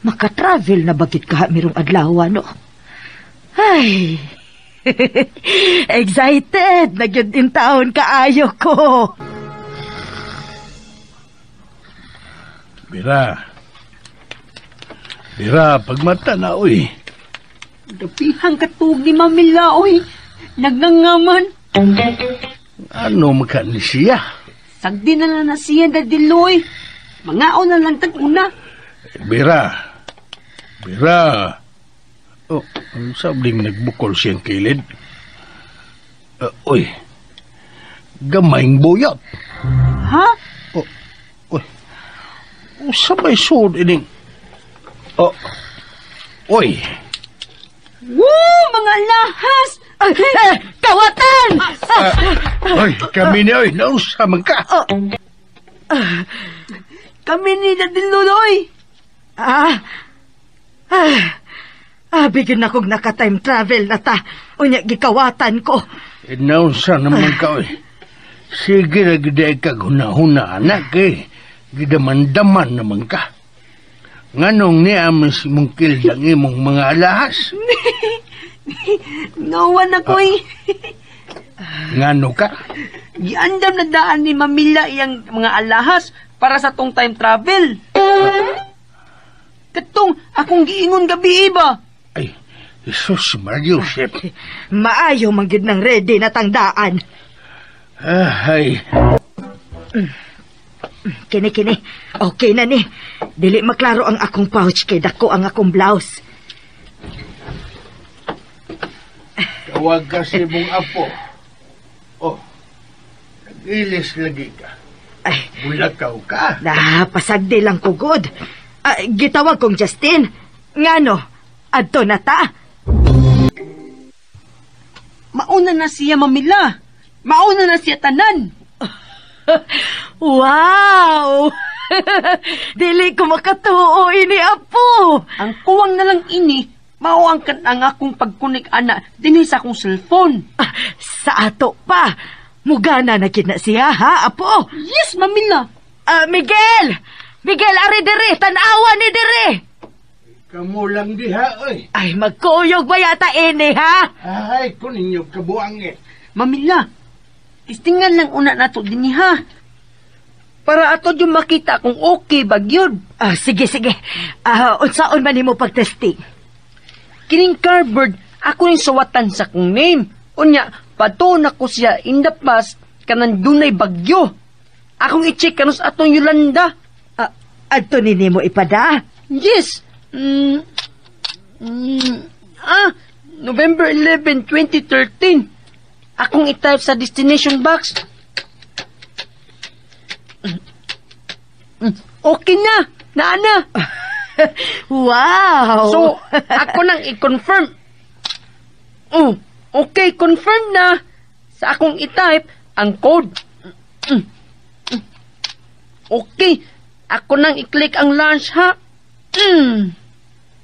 Makatravel na bagit ka mirong adlaw, no? Ay, excited na gyud in taon kaayo ko. Bira. Bira, pagmata na, oy. Dapihang katug ni Mamila, oy. Nagngangaman. Ano maka ni siya? Sagdi na lang na siya, Daddy Loy. Mangaon na lang tag-una. Bira. Bira. Oh, ang sabling nagbukol siyang kilid. Uy. Gamayng buyot. Ha? Oh, uy. Usa may suod ining. Oh. Uy. Woo! Mga lahas! Kawatan! Uy, kami ni oy, nausa man ka. Kami ni Daddy Loy. Bigyan na kong naka-time travel na ta. Unya, gikawatan ko. Eh, nausa naman ka, oy. Sige na gid ka hunahuna, anak, eh. Gidamandaman naman ka. Nganong niya mas mong kildang imong mga alahas? Ngawan ako, eh. Ngano ka? Giandam na daan ni Mamila iyang mga alahas para sa tong time travel. Katong akong giingon gabi ba? Ay, Jesus Maria Joseph. Maayo man gyud nang ready na tangdaan. Ay, Kini, kini. Okay na ni. Dili maklaro ang akong pouch kay dako ang akong blouse. Tawag ka sa imong apo. Oh, nag-ilis lagi ka. Ay, Bulakaw ka. na, pasagdi lang ko, good. Gitawag kong Justin. Ngano, adto na ta. Mauna na siya, Mamila. Mauna na siya tanan. Wow! Dili ko makatuo ini, apo. Ang kuwang na lang ini, mao ang ang akong pagkunik ana dinhi sa akong cellphone. Sa ato pa. Mugana na gid na siya, ha, apo? Yes, Mamila. Miguel! Miguel, ari diri, tan-awa ni diri. Kamu lang diha, oy. Ay, magkuyog ba yata ini, ha? Ay, kun ninyo kabuang eh. Mamila, tistingan lang una nato dinhi, ha? Para ato yung makita kung okay ba gyud. Sige, sige. Unsaon man nimo pagtesting? Kining cardboard, ako ning suwatan sa kong name. Unya, patuon ako siya in the past kanang dunay bagyo. Akong i-check kanus atong Yolanda. Adto ni nimo ipada? Yes. November 11, 2013. Akong i-type sa destination box. Okay na. Naa na. Wow. So, ako nang i-confirm. Oh, okay, confirm na. Sa akong i-type ang code. Okay, ako nang i-click ang launch, ha?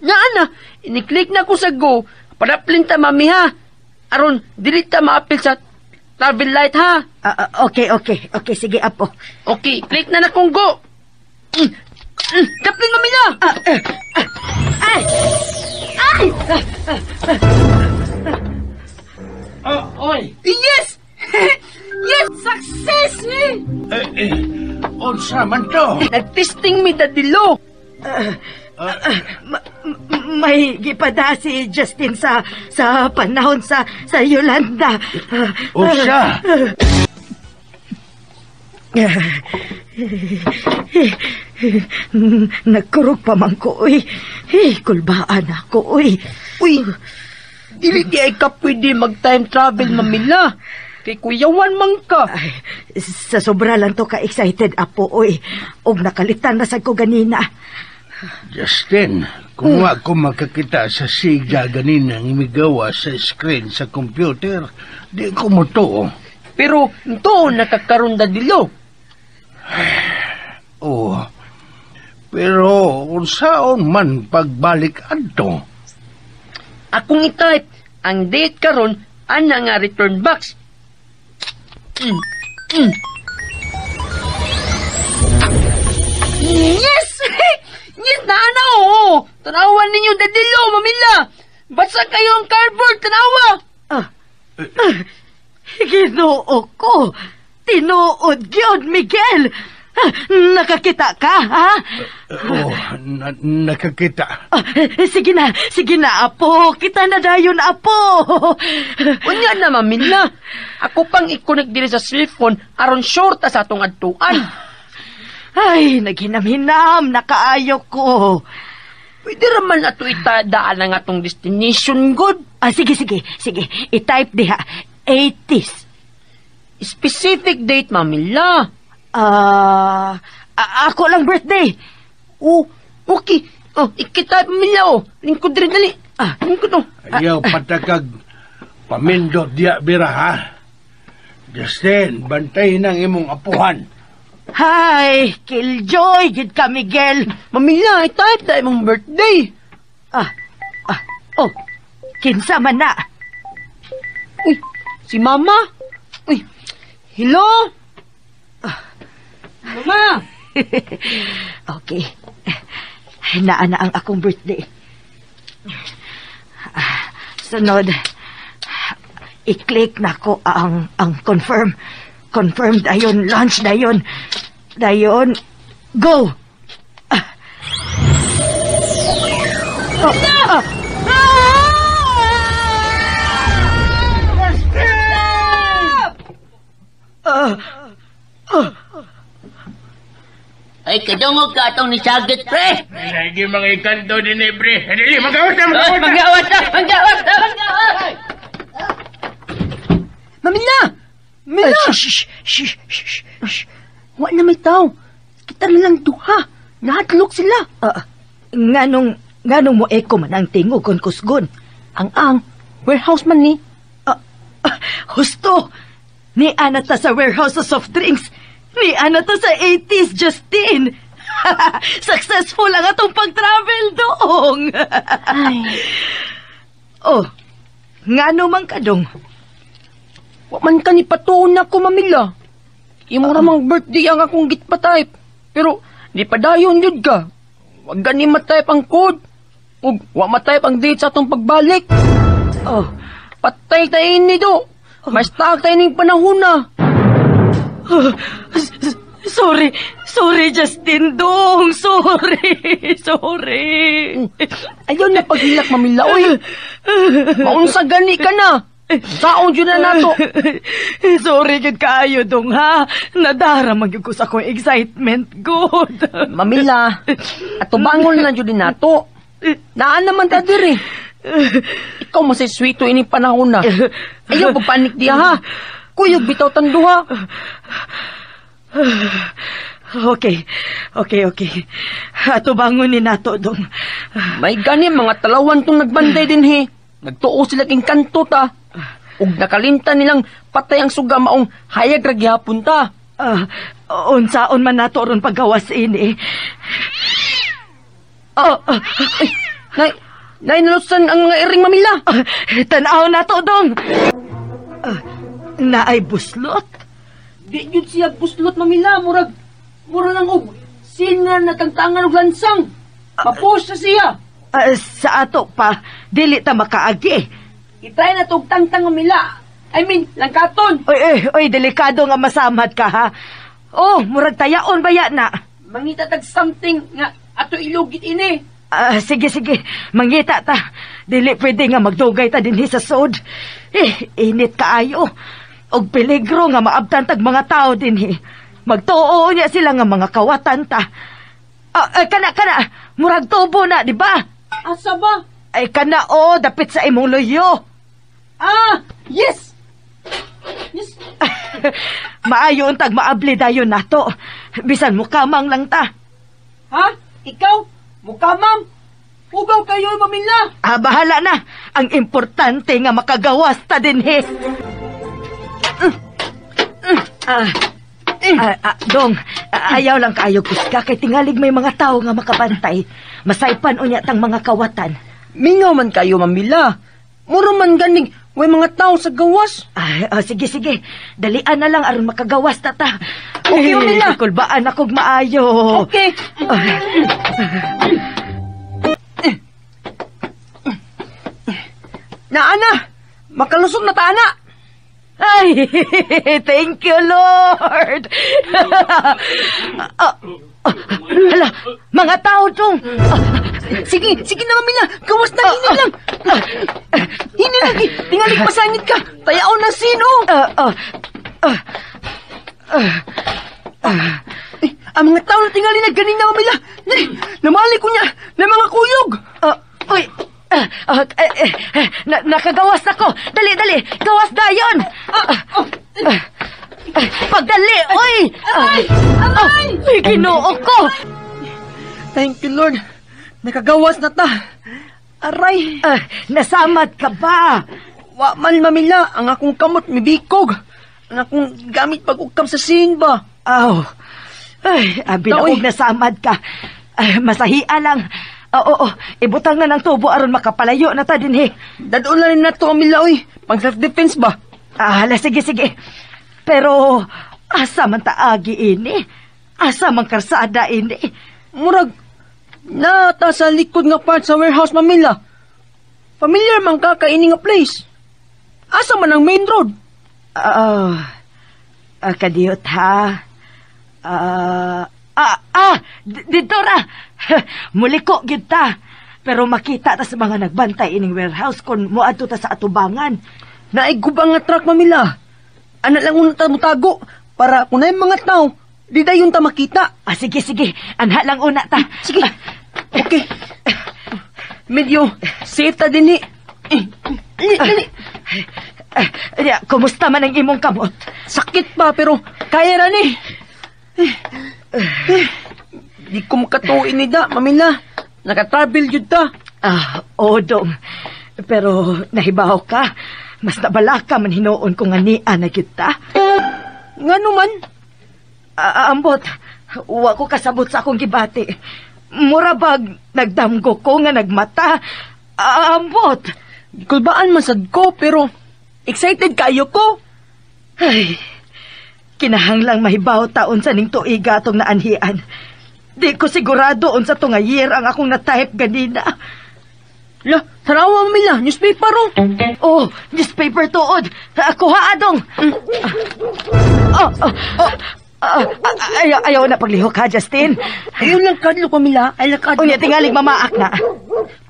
Naa na, ini-click na ko sa go. Padaplin ta, mami, ha? Aron, dili ta maapil sa travel light, ha? Okay, okay. Okay, sige, apo. Okay, click na na kong go. Daplin, mami, na! Ay! Ay! Oy! Yes! Yes! Success! Eh! Unsa man to? Nag-testing mi, Daddy Lo. May gipada si Justin sa panahon sa Yolanda. Unsa? Nagkurog pa man ko, uy. Kulbaan ako, uy. Uy, dili di ay ka pwede mag-time travel, Mamila. Kay kuyawan man ka. Ay, sa sobra lang to ka-excited, apo, uy. Og nakalitan na sad ko ganina. Justin, kung ako makakita sa siga ganina ng imigawa sa screen sa computer, di ko mo to. Pero to nakakaroon na dilo. Oo. Pero unsaon man pagbalik adto? Akong i-type ang date karon ana nga return box. Yes! Yes, naana oo. Tanawan ninyo dadilo, mamila. Basta kayo ang cardboard, tanawa. Ginoo ko. Tinuod gyud, Miguel. Nakakita ka, ha? Oh, nakakita. Sige na, apo. Kita na dayon, apo. Unya na, mamila. Ako pang i-connect diri sa cellphone aron sure ta sa atong adtuan. Ay, naghinam-hinam, nakaayo ko. Pwede raman ato itadaan ang atong destination, good. Sige. I-type diha. 80s. Specific date, mamila. Ako lang birthday. Oh, okay. Oh, ikitype mamila, oh. Lingkod rin, dali. Lingkod, oh. Ayaw patakag pamindot diya bira, ha? Justin, bantay ng imong apuhan. Hay, killjoy, gid ka, Miguel. Mamila, i-type na imong birthday. Oh, kinsa man na. Uy, si Mama. Uy, hello? Mama! Okay. Naa na ang akong birthday. Sunod, i-click na ko ang confirm. Confirm dayon, launch dayon. Dayon, go! Ay, kadungog ka atong nisagit, pre! Lagi mga ikanto din eh, pre. Dali, magawas na, magawas na! Magawas na! Magawas na! Magawas! Mamila! Mamila! Shh, shh, shh, shh. Wa na may tao. Kita na lang duha. Nahadlok sila. Nganong mo eko man ang tingog kon kusgon? Ang warehouse man ni. Husto! Ni ana ta sa warehouse sa soft drinks. Ni ana ta sa 80s, Justin. Successful ang atong pag-travel doong. Ay. Oh, ngano man ka dong? Wa man ka ni patuon na ko, mamila. Imo ramang birthday ang akong gitpa-type. Pero di pa dayon yun ka. Wag gani ma-type ang code. Ug wa ma-type ang date sa atong pagbalik. Oh, patay ta ini do. Mas taag tayo ning panahon na. Sorry, sorry Justin dong. Sorry, sorry. Ayaw na paghilak, mamila, oy. Maunsa gani ka na. Saon yun na nato. Sorry gud kaayo dong ha. Nadara man gyud ko sa akong excitement good. Mamila, ato bangon na jud nato. Naan naman ta diri. Ikaw masay sweeto ini panahon na. Ayaw pagpanik diha ha. Kuyog bitaw tanduha. Okay. Ato bangon ni nato dong. May gani mga talawan tong nagbanday din he. Nagtuo sila king kanto ta. Ug nakalimtan nilang patay ang suga maong hayag ra gihapon ta. Unsaon man nato ron paggawas ini. Ay, nay nalusan ang mga iring mamila. Tan-aw nato dong. Naay buslot. Di gyud siya buslot mamila, murag lang og singa na tangtangan og lansang. Mapos na siya. Sa ato pa, dili ta makaagi. I-try na tog tangtang mamila. I mean, langkaton. Oy, delikado nga masamad ka ha. Oh, murag tayaon baya na. Mangita tag something nga ato ilugit ini. Sige, mangita ta. Dili pwede nga magdugay ta dinhi sa sod. Init kaayo. Og peligro nga maabtan tag mga tao dinhi. Magtuo niya sila nga mga kawatan ta. Kana, murag tubo na, di ba? Asa ba? Ay kana o, dapit sa imong luyo. Ah, yes. Yes. Maayo untag maabli dayon nato. Bisan mukamang lang ta. Ha? Ikaw? Mukamang? Ugaw kayo, mamila. Bahala na. Ang importante nga makagawas ta dinhi. Dong, ayaw lang kaayo kusga kay tingalig may mga tao nga makabantay. Masaypan unya tang mga kawatan. Mingaw man kayo, Mamila. Muro man ganig, way mga tao sa gawas. Ay, sige, sige. Dalian na lang aron makagawas ta ta. Okay, Mamila. Kulbaan akong maayo. Okay. Naana, makalusot na ta, ana. Ay, thank you, Lord. Hala, mga tao tong. Sige, sige na, Mamila. Gawas na, hini lang. Hini lang, tingalig pasangit ka. Tayaon na sino. Ang mga tao na tingali na ganing na, Mamila. Namali ko niya na mga kuyog. Uy, nakagawas ako. Dali, dali. Gawas dayon. Pagdali, oy. Aray! Aray! Ay, Ginoo ko. Thank you, Lord. Nakagawas na ta. Aray. Nasamad ka ba? Wa man, Mamila. Ang akong kamot mibikog. Ang akong gamit pag-ukam sa sin ba? Aw. Ay, abi na og nasamad ka. Ay, masahia lang. Oo, ibutang na ng tubo aron makapalayo na ta dinhi. Dadon na rin na to, Mamila, oy. Pang self-defense ba? Hala, sige, sige. Pero, asa man taagi ini? Asa man karsada ini? Murag, nata sa likod nga part sa warehouse, Mamila. Familiar man ka kaini nga place. Asa man ang main road? Kadiyot ha. Dito ra. Muliko gid ta. Pero makita ta sa mga nagbantay ining warehouse kung moadto ta sa atubangan. Naigubang nga truck, Mamila. Ana lang una ta mutago para kung naay mga tao, di dayon ta makita. Sige, sige. Anha lang una ta. Sige. Okay. Medyo safe ta dinhi. Dali, dali. Kumusta man ang imong kamot? Sakit pa pero kaya ra ni. Di ko makatuin ni da, Mamila. Nakatravel jud ta. Oo, dong. Pero nahibaw ka. Mas nabala ka man hinuon ko nga nia na gyud ta. Ngano man? Ambot, wa ko kasabot sa akong gibati. Mura bag nagdamgo ko nga nagmata. Ambot. Kulbaan man sad ko pero excited kayo ko. Ay, kinahanglang mahibaw taon sa ning tuiga atong naanhian. Di ko sigurado unsa to nga year ang akong na-type ganina. La, tanawa Mamila, newspaper oh. Oh, newspaper tuod. Kuha adong. Ayaw na paglihok ha, Justin. Ayaw lang kadlok, Mamila. Ayaw lang kadlok. Unya, tingalig mamaak na.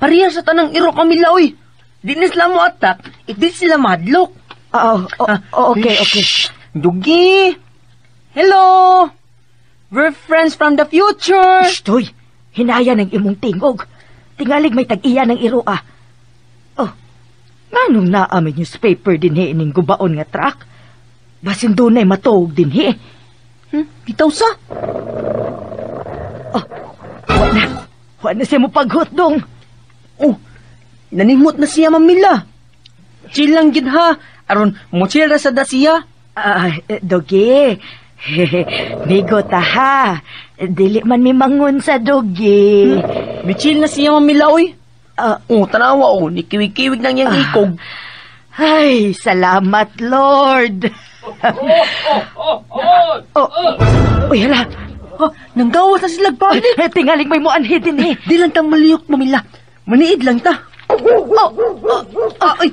Pareha sa tanang iro, Mamila, oy. Di na sila mo atak, hindi sila madlok. Okay, okay. Dugi! Hello! We're friends from the future! Shh, tuy! Hinaya ng imong tingog. Tingalig may tag-iya ng iro, ah. Oh, nganong naa may newspaper dinhi ining gubaon nga truck? Basin dunay matuog dinhi. Bitaw sa? Oh, wa na. Wa na siya mo paghot, dong. Oh, nanimot na siya, Mamila. Chill lang gid ha. Aron, mo chill ra sa da siya. Dogi. Migo ta ha. Dili man mi mangon sa dogi. Michill na siya, Mamila, oy. Tanawa, oh. Nikiwig-kiwig nang iyang ikog. Ay, salamat, Lord. Uy, hala. Oh, nanggawas na sila balik. Tingaling may muanhi din eh. Di lang ta maliyok, Mamila. Maniid lang ta. Ay,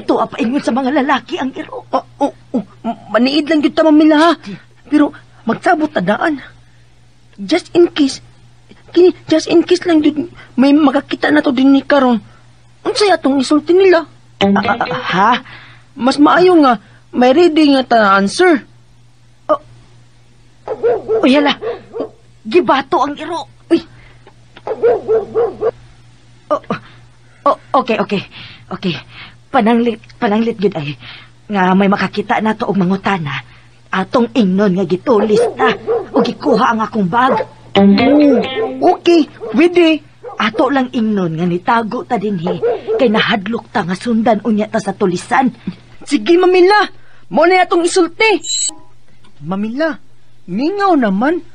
tuwa pa ingon sa mga lalaki ang iro. Maniid lang gyud ta, Mamila, ha. Pero magsabot ta daan. Just in case, kini just in case lang gyud may makakita na to din ni karon. Unsay atong isulti nila? Ha? Mas maayo nga may ready nga ta answer. Uy, hala. Gibato ang iro. Uy. Okay, okay. Okay. Pananglit gyud ay nga may makakita na to og mangutana. Atong ingnon nga gitulis ta o gikuha ang akong bag. Oh, okay, pwede. Ato lang ingnon nga nitago ta dinhi kay nahadlok ta nga sundan unya ta sa tulisan. Sige, Mamila. Mo na atong isulti. Mamila, mingaw naman.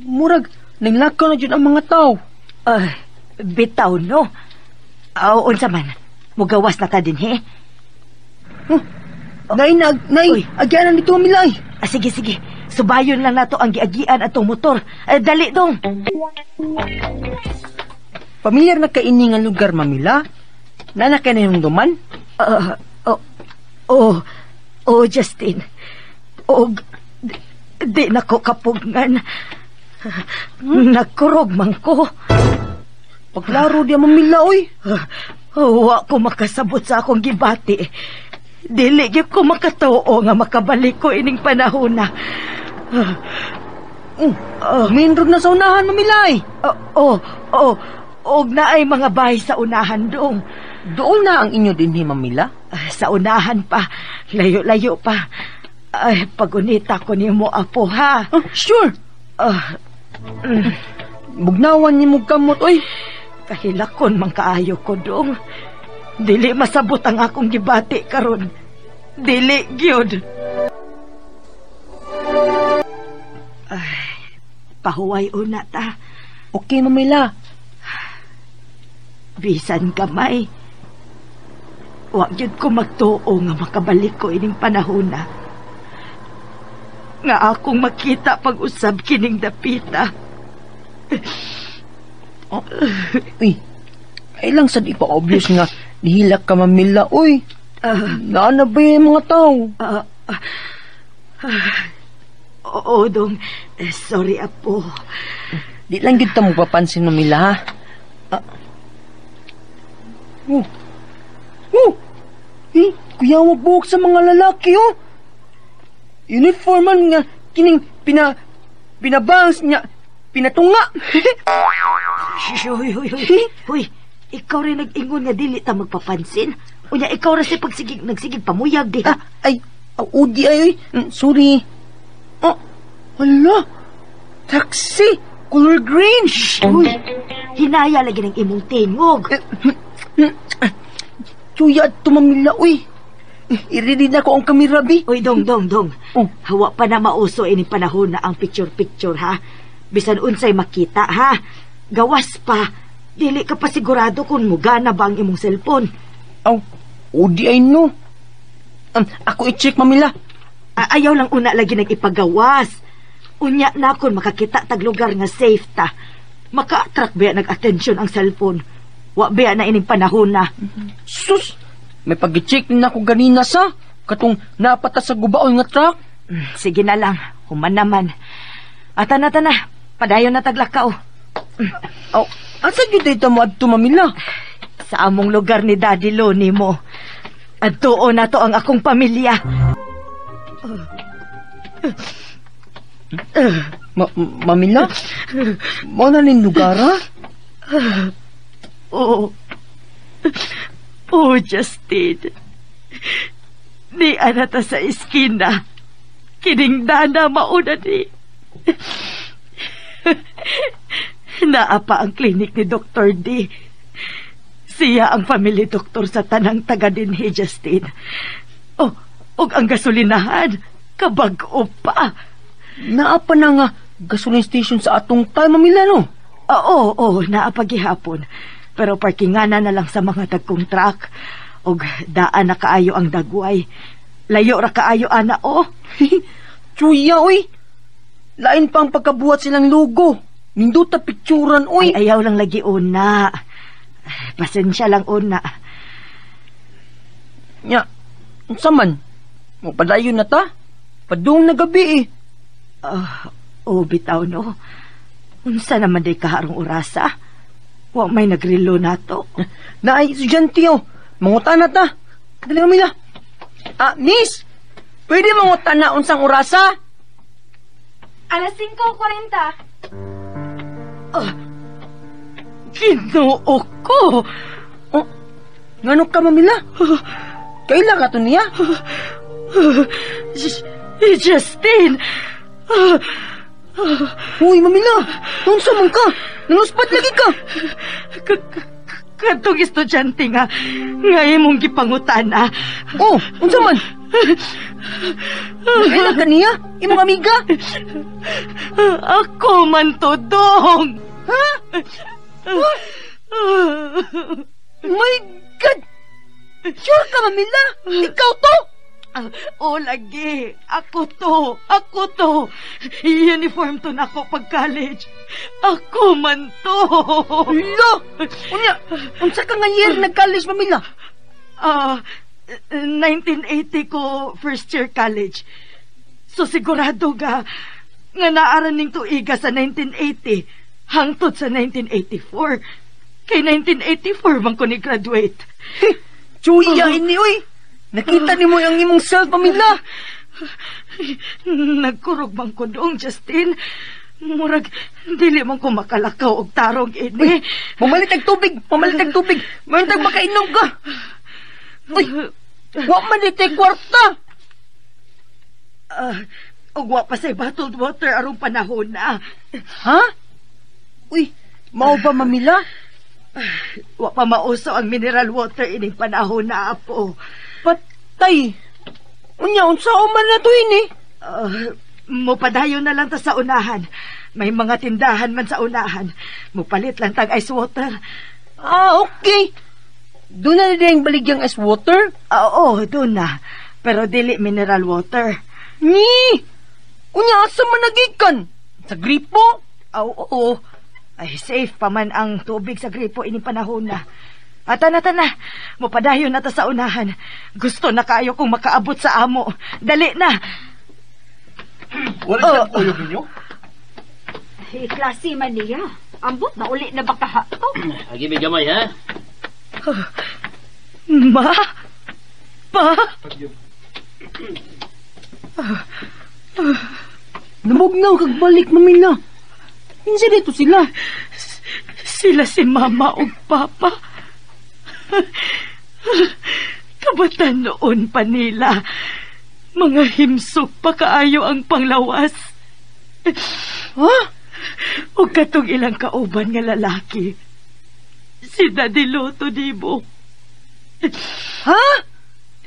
Murag, nanglakaw na dyan ang mga tao. Bitaw, no? Unsa man, mugawas na ta din, he? Huh? Nay, nay, agyanan dito, Mamila. Sige, sige. Subayon lang nato ang giagian atong motor. Dali dong. Pamilyar na kaini nga lugar, Mamila? Nana kay na yung duman? Oh, Justin. Og, di na ko kapugngan. Nagkurog man ko. Paglaro di, Mamila, oy. Wa ko makasabot sa akong gibati. Dili gyud ko makatuo nga makabalik ko ining panahon na. Main road na sa unahan, Mamila. Og naay mga bahay sa unahan dong. Doon na ang inyo dinhi, Mamila? Sa unahan pa. Layo-layo pa. Ay, pagunita ko nimo, apo, ha? Sure. Bugnawan ni mo kamot, oy. Kahilakon man kaayo ko dong. Dili masabot ang akong gibati karon. Dili gyud. Ay, pahuway una ta. Okay, Mamila. Bisan gamay. Wa gyud ko magtuo nga makabalik ko ining panahon na. Nga akong makita pag-usab kining dapita. Oh, uy, ay lang sad ipa-obvious nga nihilak ka, Mamila, uy. Naana ba yung mga tao? Oo, dong. Sorry, apo. Di lang gid ta magpapansin, Mamila, ha? Oh. Oh! Eh, kuya, wag buhok sa mga lalaki, oh! Uniform man nga, kining pinabangs niya, pinatunga. Huy, huy, huy. Huy, ikaw rin nag-ingon nga dili ta magpapansin. Unya, ikaw rin si pagsigig, nagsigig pamuyag, di ha? Ay, udi ay, sorry. Oh, hala, taxi, color green. Uy, hinaya lagi ng imong tingog. Chuya at tumamila, uy. Irili na ko ang kamera, bi. Uy, dong, dong, dong. Oh. Hawa pa na mauso ini panahon na ang picture-picture, ha? Bisan unsay makita, ha? Gawas pa. Dili ka pa sigurado kung mugana ba ang imong cellphone. Aw, udi ay no. Ako i-check, Mamila. Ayaw lang una lagi nag-ipagawas. Unya na kun makakita tag lugar nga safe ta. Maka-attract ba nag-attention ang cellphone? Wa ba na ining panahon na? Sus! May pag-check na ako ganina sa katong napata sa gubaon nga truck. Sige na lang, human naman. Ata na ta na, padayon na taglakaw. Oh, asa gyud dayta mo adto, Mamila? Sa among lugar ni Daddy Loni mo. Adtuon na to ang akong pamilya. Mamila? Mao na ning lugar, ha? Oo. Oh, Justin. Di anata sa iskina. Kining dana mauna ni. Naa pa ang klinik ni Dr. D. Siya ang family doctor sa tanang taga dinhi, Justin. Oh, og ang gasolinahan, kabag-o pa. Naa pa na nga gasoline station sa atong time, Mamila, no? Oo, oo, naa pa gihapon. Pero parkingana na lang sa mga dagkong truck. Og daan na kaayo ang dagway. Layo ra kaayo, ana, oh. Chuya, oy. Lain pa ang pagkabuhat silang logo. Ninduta picturan, oy. Ay, ayaw lang lagi una. Pasensya lang una. Nya, unsa man? Mapadayon na ta? Padung na gabi, eh. Oh, bitaw, no? Unsa naman day kaharong orasa? Wa may nagrilo na to. Naay, estudyante, oh. Mangutana ta. Dali, Mamila. Miss! Pwede mangutana unsang orasa? 5:40. Oh, Ginoo ko! Oh, ngano ka, Mamila? Kaila ka to niya? Justin! Uy, Mamila! Unsa man ka? Nanuspat lagi ka! Katong estudyante nga imong gipangutana. Oh, unsa man? Kaila ka niya? Imong amiga? Ako man to, dong. Ha? My God! Sure ka, Mamila? Ikaw to? O lagi, ako to, ako to. Uniform to nako pag college. Ako man to. Lo! Unya, unsa ka nga year nag-college, Mamila? 1980 ko first year college. So sigurado ga nga naaran ning tuiga sa 1980 hangtod sa 1984. Kay 1984 man ko ni graduate. Chuya ini oy. Nakita nimo ang imong self, Mamila. Nagkurog man ko doong, Justin. Murag, dili man ko makalakaw og tarong ini. Mamalit ang tubig, mamalit ang tubig. Mayroon makainom ka. Uy, wa man di tay kwarta. Ug wa pa say bottled water arong panahon na. Ha? Uy, mao ba, Mamila? Wa pa mauso ang mineral water ining panahon na, apo. Patay. Unya, unsa man na to ini? Mupadayon na lang ta sa unahan. May mga tindahan man sa unahan. Mupalit lang tag ice water. Ah, okay. Doon na nila yung baligyang ice water? Oo, doon na. Pero dili mineral water. Ni! Unya, asa man nagikan? Sa gripo? Oo. Ay, safe pa man ang tubig sa gripo ining panahon na. Ata na, tana. Mupadayon na ta sa unahan. Gusto na kaayo kong makaabot sa amo. Dali na. Wala sa kuyog ninyo? Eh, klase man niya. Ambot na uli na baka ha to. Agi may gamay, ha? Ma? Pa? Namugnaw kag balik, Mamila. Kinsa dito sila? Sila si Mama ug Papa. Kabatan noon pa nila. Mga himsok pa kaayo ang panglawas. Ha? Ug katong ilang kauban nga lalaki. Si Daddy Lotto Dibo. Ha?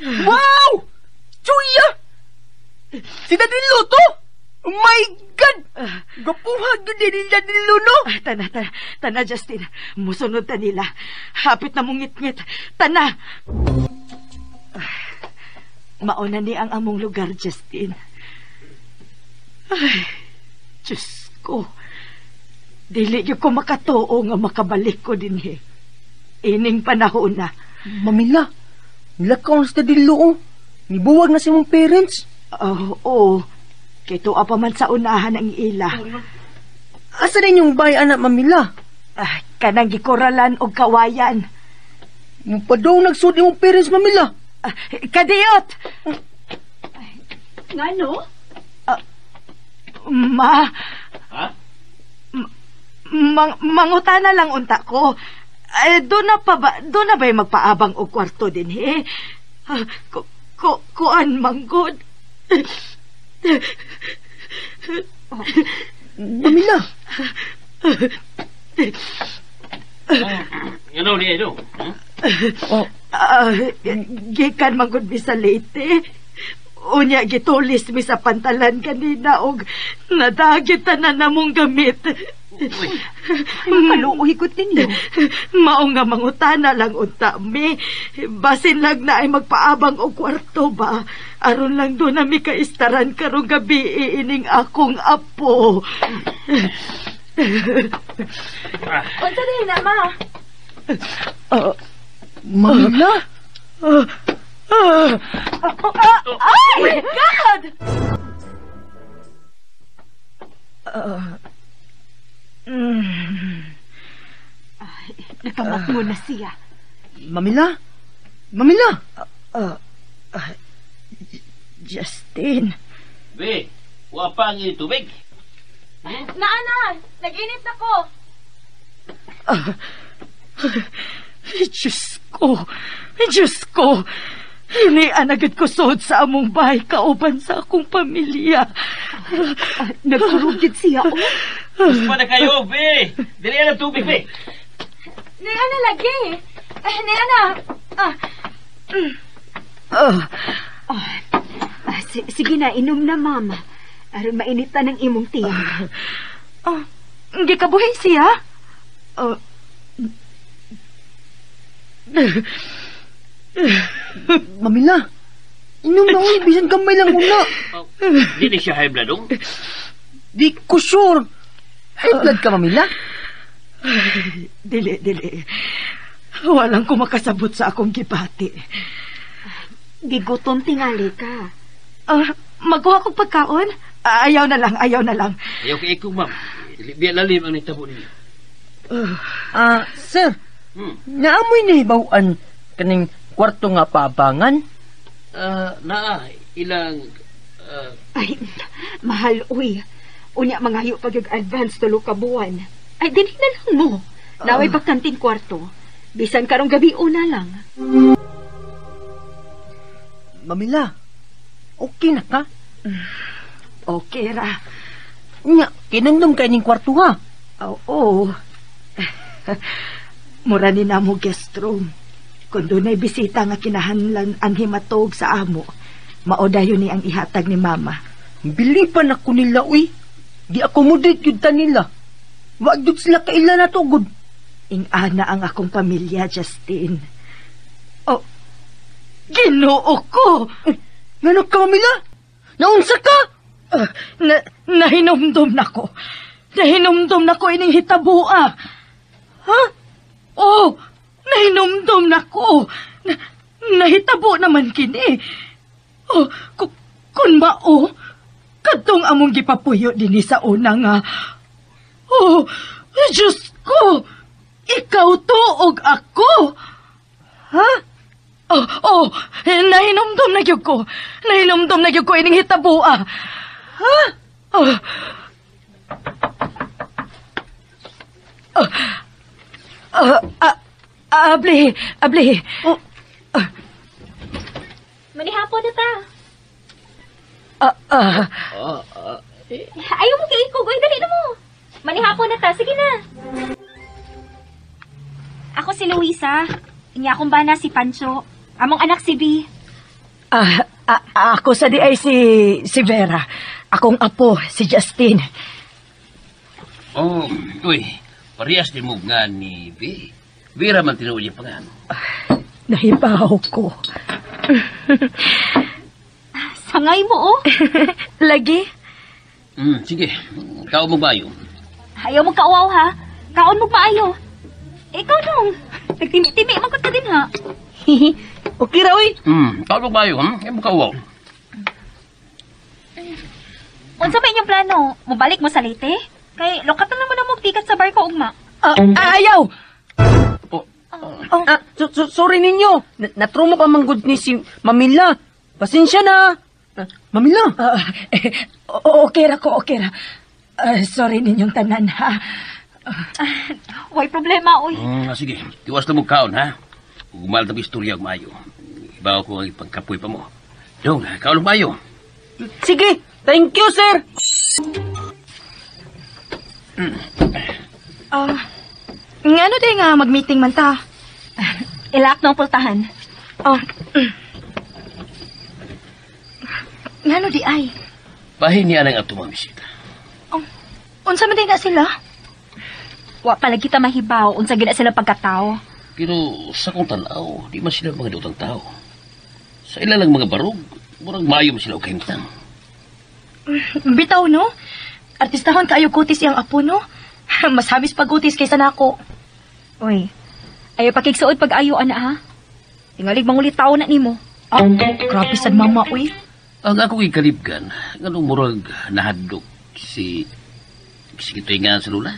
Wow! Chuya! Si Daddy Lotto? My God! Gapuha gyud ni Daddy Lotto. Tana, tana, tana, Justin. Musunod ta nila. Hapit na mong ngit-ngit. Tana! Mauna ni ang among lugar, Justin. Ay, Diyos ko. Dili gyud ko makatuo nga makabalik ko dinhi. Ining panahon na. Mamila, nilakaw na si Daddy Lotto. Nibuwag na si mong parents. Oo. Oh, kay tuwa pa man sa unahan ang ila. Asa din yung bay, anak, Mamila? Kanang gikoralan og kawayan. Mupadaw nagsud imong parents, Mamila. Kadiyot! Ngano? Ma. Ha? Mangutana lang unta ko. Doon na pa ba, doon na ba'y magpaabang og kwarto din, eh? Kuan manggod. Mamila. Ano ni Edo? Oh. Gikan manggod mi sa Leyte. Unya gitulis mi sa pantalan kanina og nadagit tanan namong gamit. Kaluoy ko ninyo. Mao nga mangutana lang unta mi. Basin lang na ay magpaabang og kwarto ba. Aron lang do na mi kaistaran karong gabi ining akong apo. Unsa din na, ma? Mamila? Ay, God! Nakamat mo na siya. Mamila? Mamila? Justin. Be, wa pa ang tubig. Naana, nag-init ako. Diyos ko. Diyos ko. Hinianagad ko suod sa among bahay kauban sa akong pamilya. Nagkurugid siya, oh. Gusto na kayo, be. Dili na tubig, be. Niana lagi. Niana. Ah, sige na, inom na, ma'am. Aron mainitan ang imong tiyan. Oh, gikabuhi siya. Oh. Mamila, inom na uy, bisan gamay lang una. Oh, di na siya high blood, dong. Di ko sure. High blood ka, Mamila? Dili, dili. Walang kumakasabot sa akong gibati. Gigutom tingali ka. Magkuha kog pagkaon? Ayaw na lang, ayaw na lang. Ayaw kay ikaw, ma'am. Dili biya lalim ang nitabo ninyo. Sir, naamoy na hibawan kaning kwarto nga paabangan? Naa, ilang... Ay, mahal, uy. Unya, mangayo pag advance tulo ka buwan. Ay, dinhi na lang mo. Naway bakanting kwarto. Bisan karong gabi una lang. Mamila, okay na ka? Okay ra. Nya, kinandom kay ning kwarto ha? Oo. Mura ni namo guest room. Kung dunay bisita nga kinahanlan ang himatog sa amo, mao dayon ni ang ihatag ni mama. Bilipan ako nila, uy. Di-accommodate yun ta nila. Wa gyud sila kaila na tugod. Ingana ang akong pamilya, Justin. Oh, Ginoo ko! Ngano ka, Mamila? Naunsa ka? Nahinumdum na ko. Nahinumdum na ko ining hitabua. Ha? Oh, nahinumdum na ko. Nahitabo naman kini. Oh, kun mao, kadtong among gipapuyo dinhi sa una nga. Oh, Diyos ko! Ikaw to og ako! Ha? Oh, nahinumdum na gyud ko. Nahinumdum na gyud ko ining hitabua. Ha? Oh. Abli, abli. Oh. Manihapon na ta. Ayaw mo kay Ikogoy, dali na mo. Manihapon na ta, sige na. Ako si Luisa. Inya akong bana si Pancho. Among anak si B. Ako sa di ay si Vera. Akong apo, si Justin. Oh, uy, parehas ni mo nga ni B. Vera man tinuod niya pangan. Nahibaw ko. Sangay mo, oh. Lagi? Sige, kaon mo maayo. Ayaw mo kauaw, ha? Kaon mo maayo. Ikaw dong. Nagtimi-timi, magkot ka din, ha? Okay ra, uy. Kaon mo maayo, ha? Ayaw mo kauaw. Unsa ba inyong plano? Mubalik mo sa Leyte? Kay, lokatan na mo na mo tikat sa barko, ugma. Ayaw! Sorry ninyo. Natruma pa manggod ni si Mamila. Pasensya na. Mamila. Okay ra ko, okay ra. Sorry ninyong tanan, ha? Way problema, uy. Sige, tiwas na mo kaon, ha? Ugumal na istorya og maayo. Ibaw ko ang ipagkapoy pa mo. Dong, kaon og maayo. Sige, thank you, sir. Ngano day nga mag-meeting man ta? Ilak na ang pultahan. Oh. Ngano di ay? Bahin niya ng ato mga bisita. Oh, unsa man day na sila? Wa palagi ta mahibaw, unsa gid na sila pagkatao. Pero sa kong tanaw, di man sila mga dutang tao. Sa ila lang mga barog, murag maayo man sila og kahimtang. Bitaw, no? Artistahon kaayo kutis iyang apo, no? Mas hamis pag-utis kaysa nako. Uy, ayaw pakigsuod pag ayo, ana, ha? Tingalig mangulitaw na nimo. Oh, grabe sad mama, uy. Ang akong ikalibgan, nganong murag nahadlok si kitoy nga sa lula?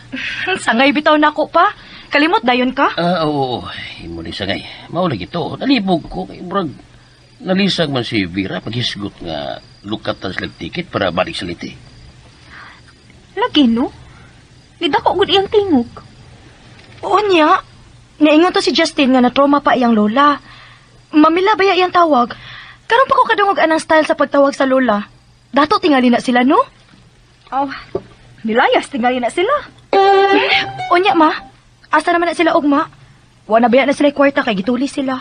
Sangay bitaw nako pa. Kalimot dayon ka? Oo, imo ni sangay. Mao lagi to. Nalibog ko kay murag nalisag man si Vera paghisgot nga lukatan sila ticket para balik sa Leyte. Lagi, no? Nidako gud iyang tingog. Oo niya. Naingon to si Justin nga na-trauma pa iyang lola. Mamila ba iyang tawag? Karon pa ko kadungog anang style sa pagtawag sa lola. Dato tingali na sila, no? Oh, nilayas tingali na sila. Unya, ma. Asa naman na sila ugma? Wa na baya na sila kwarta kay gituli sila.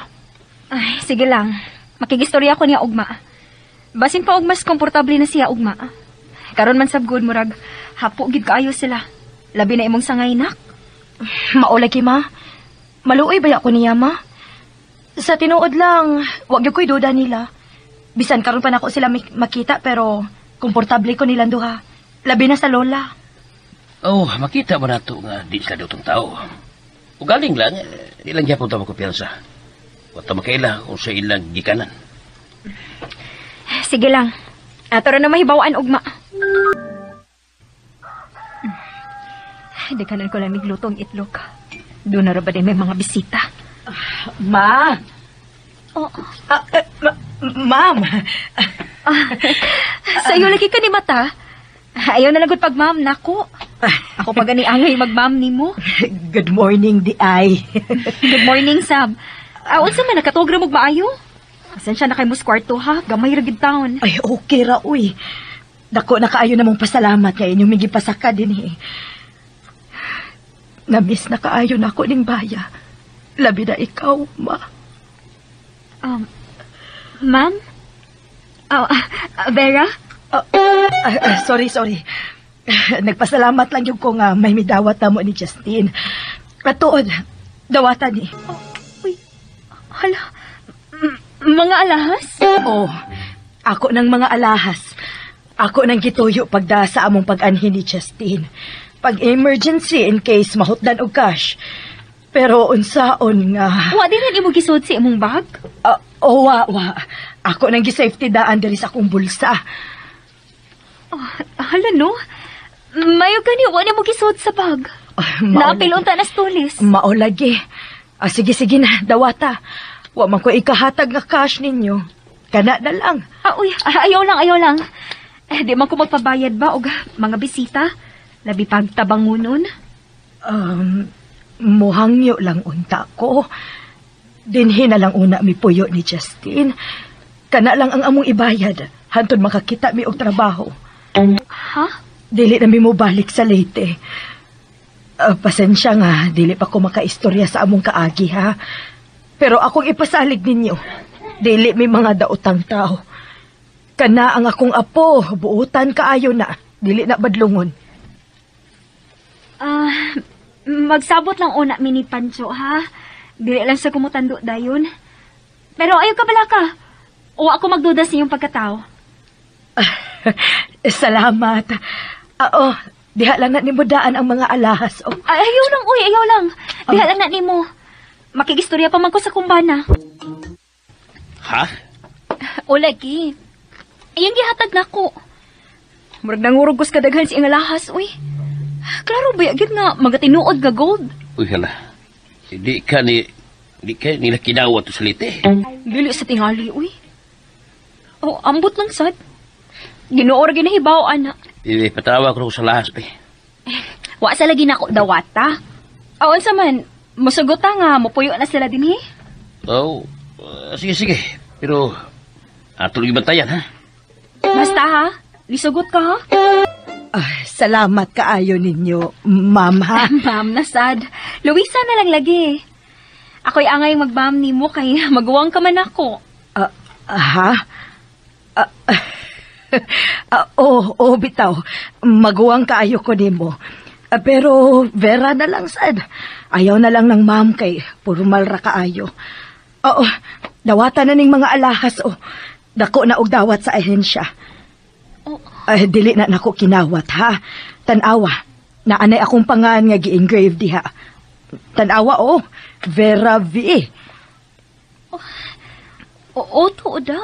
Ay, sige lang. Makigistorya ko niya ugma. Basin pa og mas komportable na siya ugma. Karon man sab gud murag hapo gid kaayo sila. Labi na imong sangay, nak. Mao lagi, ma. Maluoy baya ko niya, ma? Sa tinuod lang, wag gyud ko'y duda nila. Bisan karon pa nako sila makita pero komportable ko nilang duha. Labi na sa lola. Oh, makita mo na to nga di sila daotang tao. Ugaling lang, di lang gyapon ta makumpiyansa. Wa ta makaila kung sa ilang gikanan. Sige lang. Ato ra na mahibaw-an ugma. Daghanan ko lang miglutong itlog. Doon na ra ba din may mga bisita? Ma! Oh. Ma'am! Sa iyo lagi ka ni mata. Ayaw na lang gud pag ma'am nako. Ako pa gani angay mag-ma'am nimo. Good morning, di ay. Good morning, Sab. Unsa man nakatuog ra mo maayo? Pasensya na kay mo sa kwarto ha, gamay ra gid taon. Ay, okay ra uy. Dako na kaayo namong pasalamat kay inyong migipasaka din eh. Namiss na kaayo na ako ning baya. Labi na ikaw, ma. Ma'am? Oh, Vera? Sorry, sorry. Nagpasalamat lang yung ko nga may midawat na mo ni Justin. Katuod, dawatan ni. Oh, uy, hala, mga alahas? Oh, ako ng mga alahas. Ako nang gituyo pagda sa among pag-anhin ni Justin. Pag emergency in case mahutdan og cash. Pero unsaon nga... Wa din na imo gisuod sa imong bag? Oh, wa, wa. Ako nang gi-safety daan diri sa akong bulsa. Oh, hala no. Mayo gani wa na mo gisuod sa bag. Naapil unta na tulis. Mao lagi. Sige, sige na, dawata. Wa man ko ikahatag nga cash ninyo. Kana na lang. Uy, ayaw lang, ayaw lang. Di man ko magpabayad ba og mga bisita? Labi pagtabangunon. Muhangyo lang unta ko. Dinhi na lang una mi puyo ni Justin. Kana lang ang among ibayad. Hantod makakita mi og trabaho. Ha? Dili na mi mobalik sa Leyte. Pasensya nga, dili pa ko makaistorya sa among kaagi ha. Pero akong ipasalig ninyo, dili mi mga daotang tao. Kana ang akong apo, buutan kaayo na, dili na badlungon. Magsabot lang una mi ni Pancho ha. Dili lang sa kumutando dayon. Pero ayaw ka bala ka. O ako magduda sa iyong pagkatao. Salamat. Oo, diha lang na nimo daan ang mga alahas. Oh. Ayaw lang, uy, ayaw lang. Diha lang na nimo. Makigistorya pa man ko sa kumbana. Ha? O lagi. Iyang gihatag nako. Murag nangurog ko sa kadaghan sa iyang alahas, uy. Klaro ba gyud nga magatinuod nga gold? Uy, hala. Di ka nila kinawat to sa Leyte. Dili sa tingali, uy. Oh, ambot lang sad. Ginoo ra ginahibaw ana. Patawa ko sa lahas, be. Wa sa lagi nako dawata. Aon sa man, musugot nga mopuyo na sila dinhi. Oh, sige sige. Pero ato lang bantayan ha. Basta ha, lisugot ka ha. Salamat kaayo ninyo, ma'am ha. Ma'am na sad. Luisa na lang lagi. Ako'y angay magma'am nimo kay maguwang ka man ako. Ha? Oh, bitaw. Maguwang kaayo ko nimo. Pero Vera na lang sad. Ayaw na lang ng ma'am kay formal ra kaayo. Oo, dawatan na ning mga alahas oh. Dako na og dawat sa ahensya. Oh. Dili na nako kinawat ha. Tan-awa, naanay akong pangan nga gi-engrave diha. Tan-awa oh, Vera V. Oo, tuod da.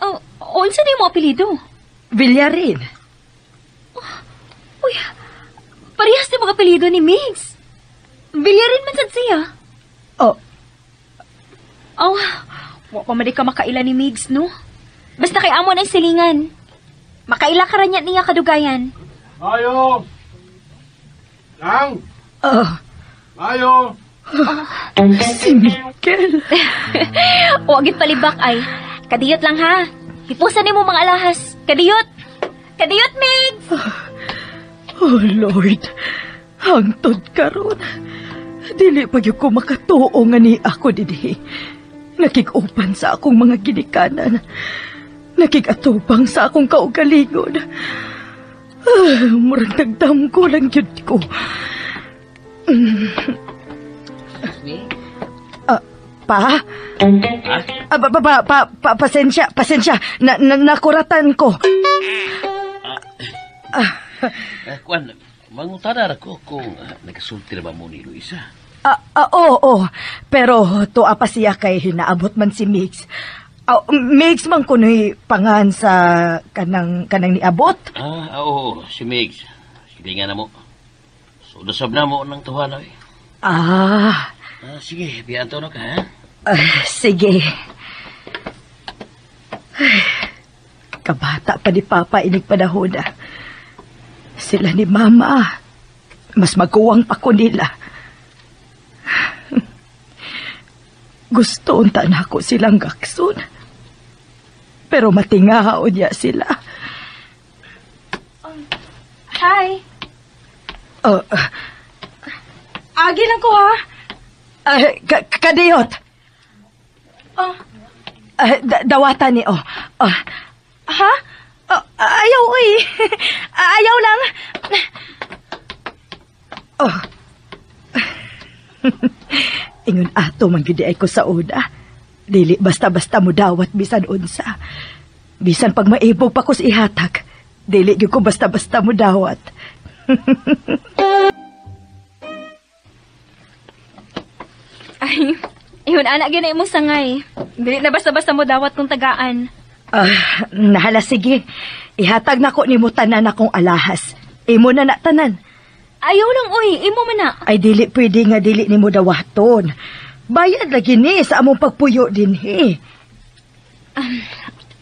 Oh, unsa ni mo apelyido? Villarin. Uy, parehas ni mga apelyido ni Migs. Villarin man sad siya. Oh. Oh, wa pa man di ka makaila ni Migs, no? Basta kay amo ng silingan. Makaila ka ra niya kadugayan. Ayo! Lang! Oh. Ayo! Si Miguel. Huwag yung palibak ay. Kadiyot lang ha. Hipusan nimo mga alahas. Kadiyot! Kadiyot, Migs! Oh, Lord. Hangtod karon. Dili pa gyud ko makatuo nga ni ako dinhi. Nakig-upan sa akong mga ginikanan. Nakigatubang sa akong kaugalingon. Ah, murag nagdamgo lang gyud ko. Ah, pa? Ah, pa, pa, pa, pa, pa, pasensya, pasensya. Na, na, nakuratan ko. Ah, kuan, mangutana ra ko kung nagasulti na ba mo ni Luisa. Ah, ah, oo, oo. Pero tuwa pa siya kay hinaabot man si Mix. Ah, Mix man kuno'y pangan sa kanang, kanang niabot. Ah, oo, si Migs. Sige nga na mo. So, dasab na mo ng tuwa na eh. Ah, Ah, sige, biyan to na ka, ha? ah, sige. Ay, kabata pa ni Papa inig panahon na. Sila ni Mama. Mas maguwang pa ko nila. Gusto unta na ako silang gakson. Pero matingaon niya sila. Hi. Oh, ah. Agi lang ko ha. Ah, kadiyot. Oh. Ah, dawatan ni oh. Ah, Ha? oh, ayaw oy. Ayaw lang. Oh. Ingon ato man gyud ay ko sa una. Dili basta-basta mo dawat bisan unsa. Bisan pag maibog pa ko sa ihatag, dili gyud ko basta-basta mo dawat. Ay, ihon anak gyud na imong sangay. Dili na basta-basta mo dawat kung tagaan. Ah, nahala sige. Ihatag na ko nimo tanan akong alahas. Imo na na tanan. Ayaw lang oy, imo man na. Ay dili pwede nga dili nimo dawaton. Bayad lagi ni sa among pagpuyo dinhi.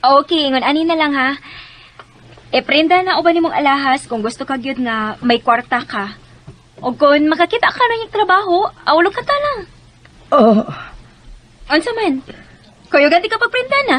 Okay, ingon ani na lang ha. E-prenda na uban nimong alahas kung gusto ka gyud nga may kwarta ka. O kung makakita ka na yung trabaho, awlo ka ta lang. Oh, Unsa man? Kuyogan di ka pagprenda na.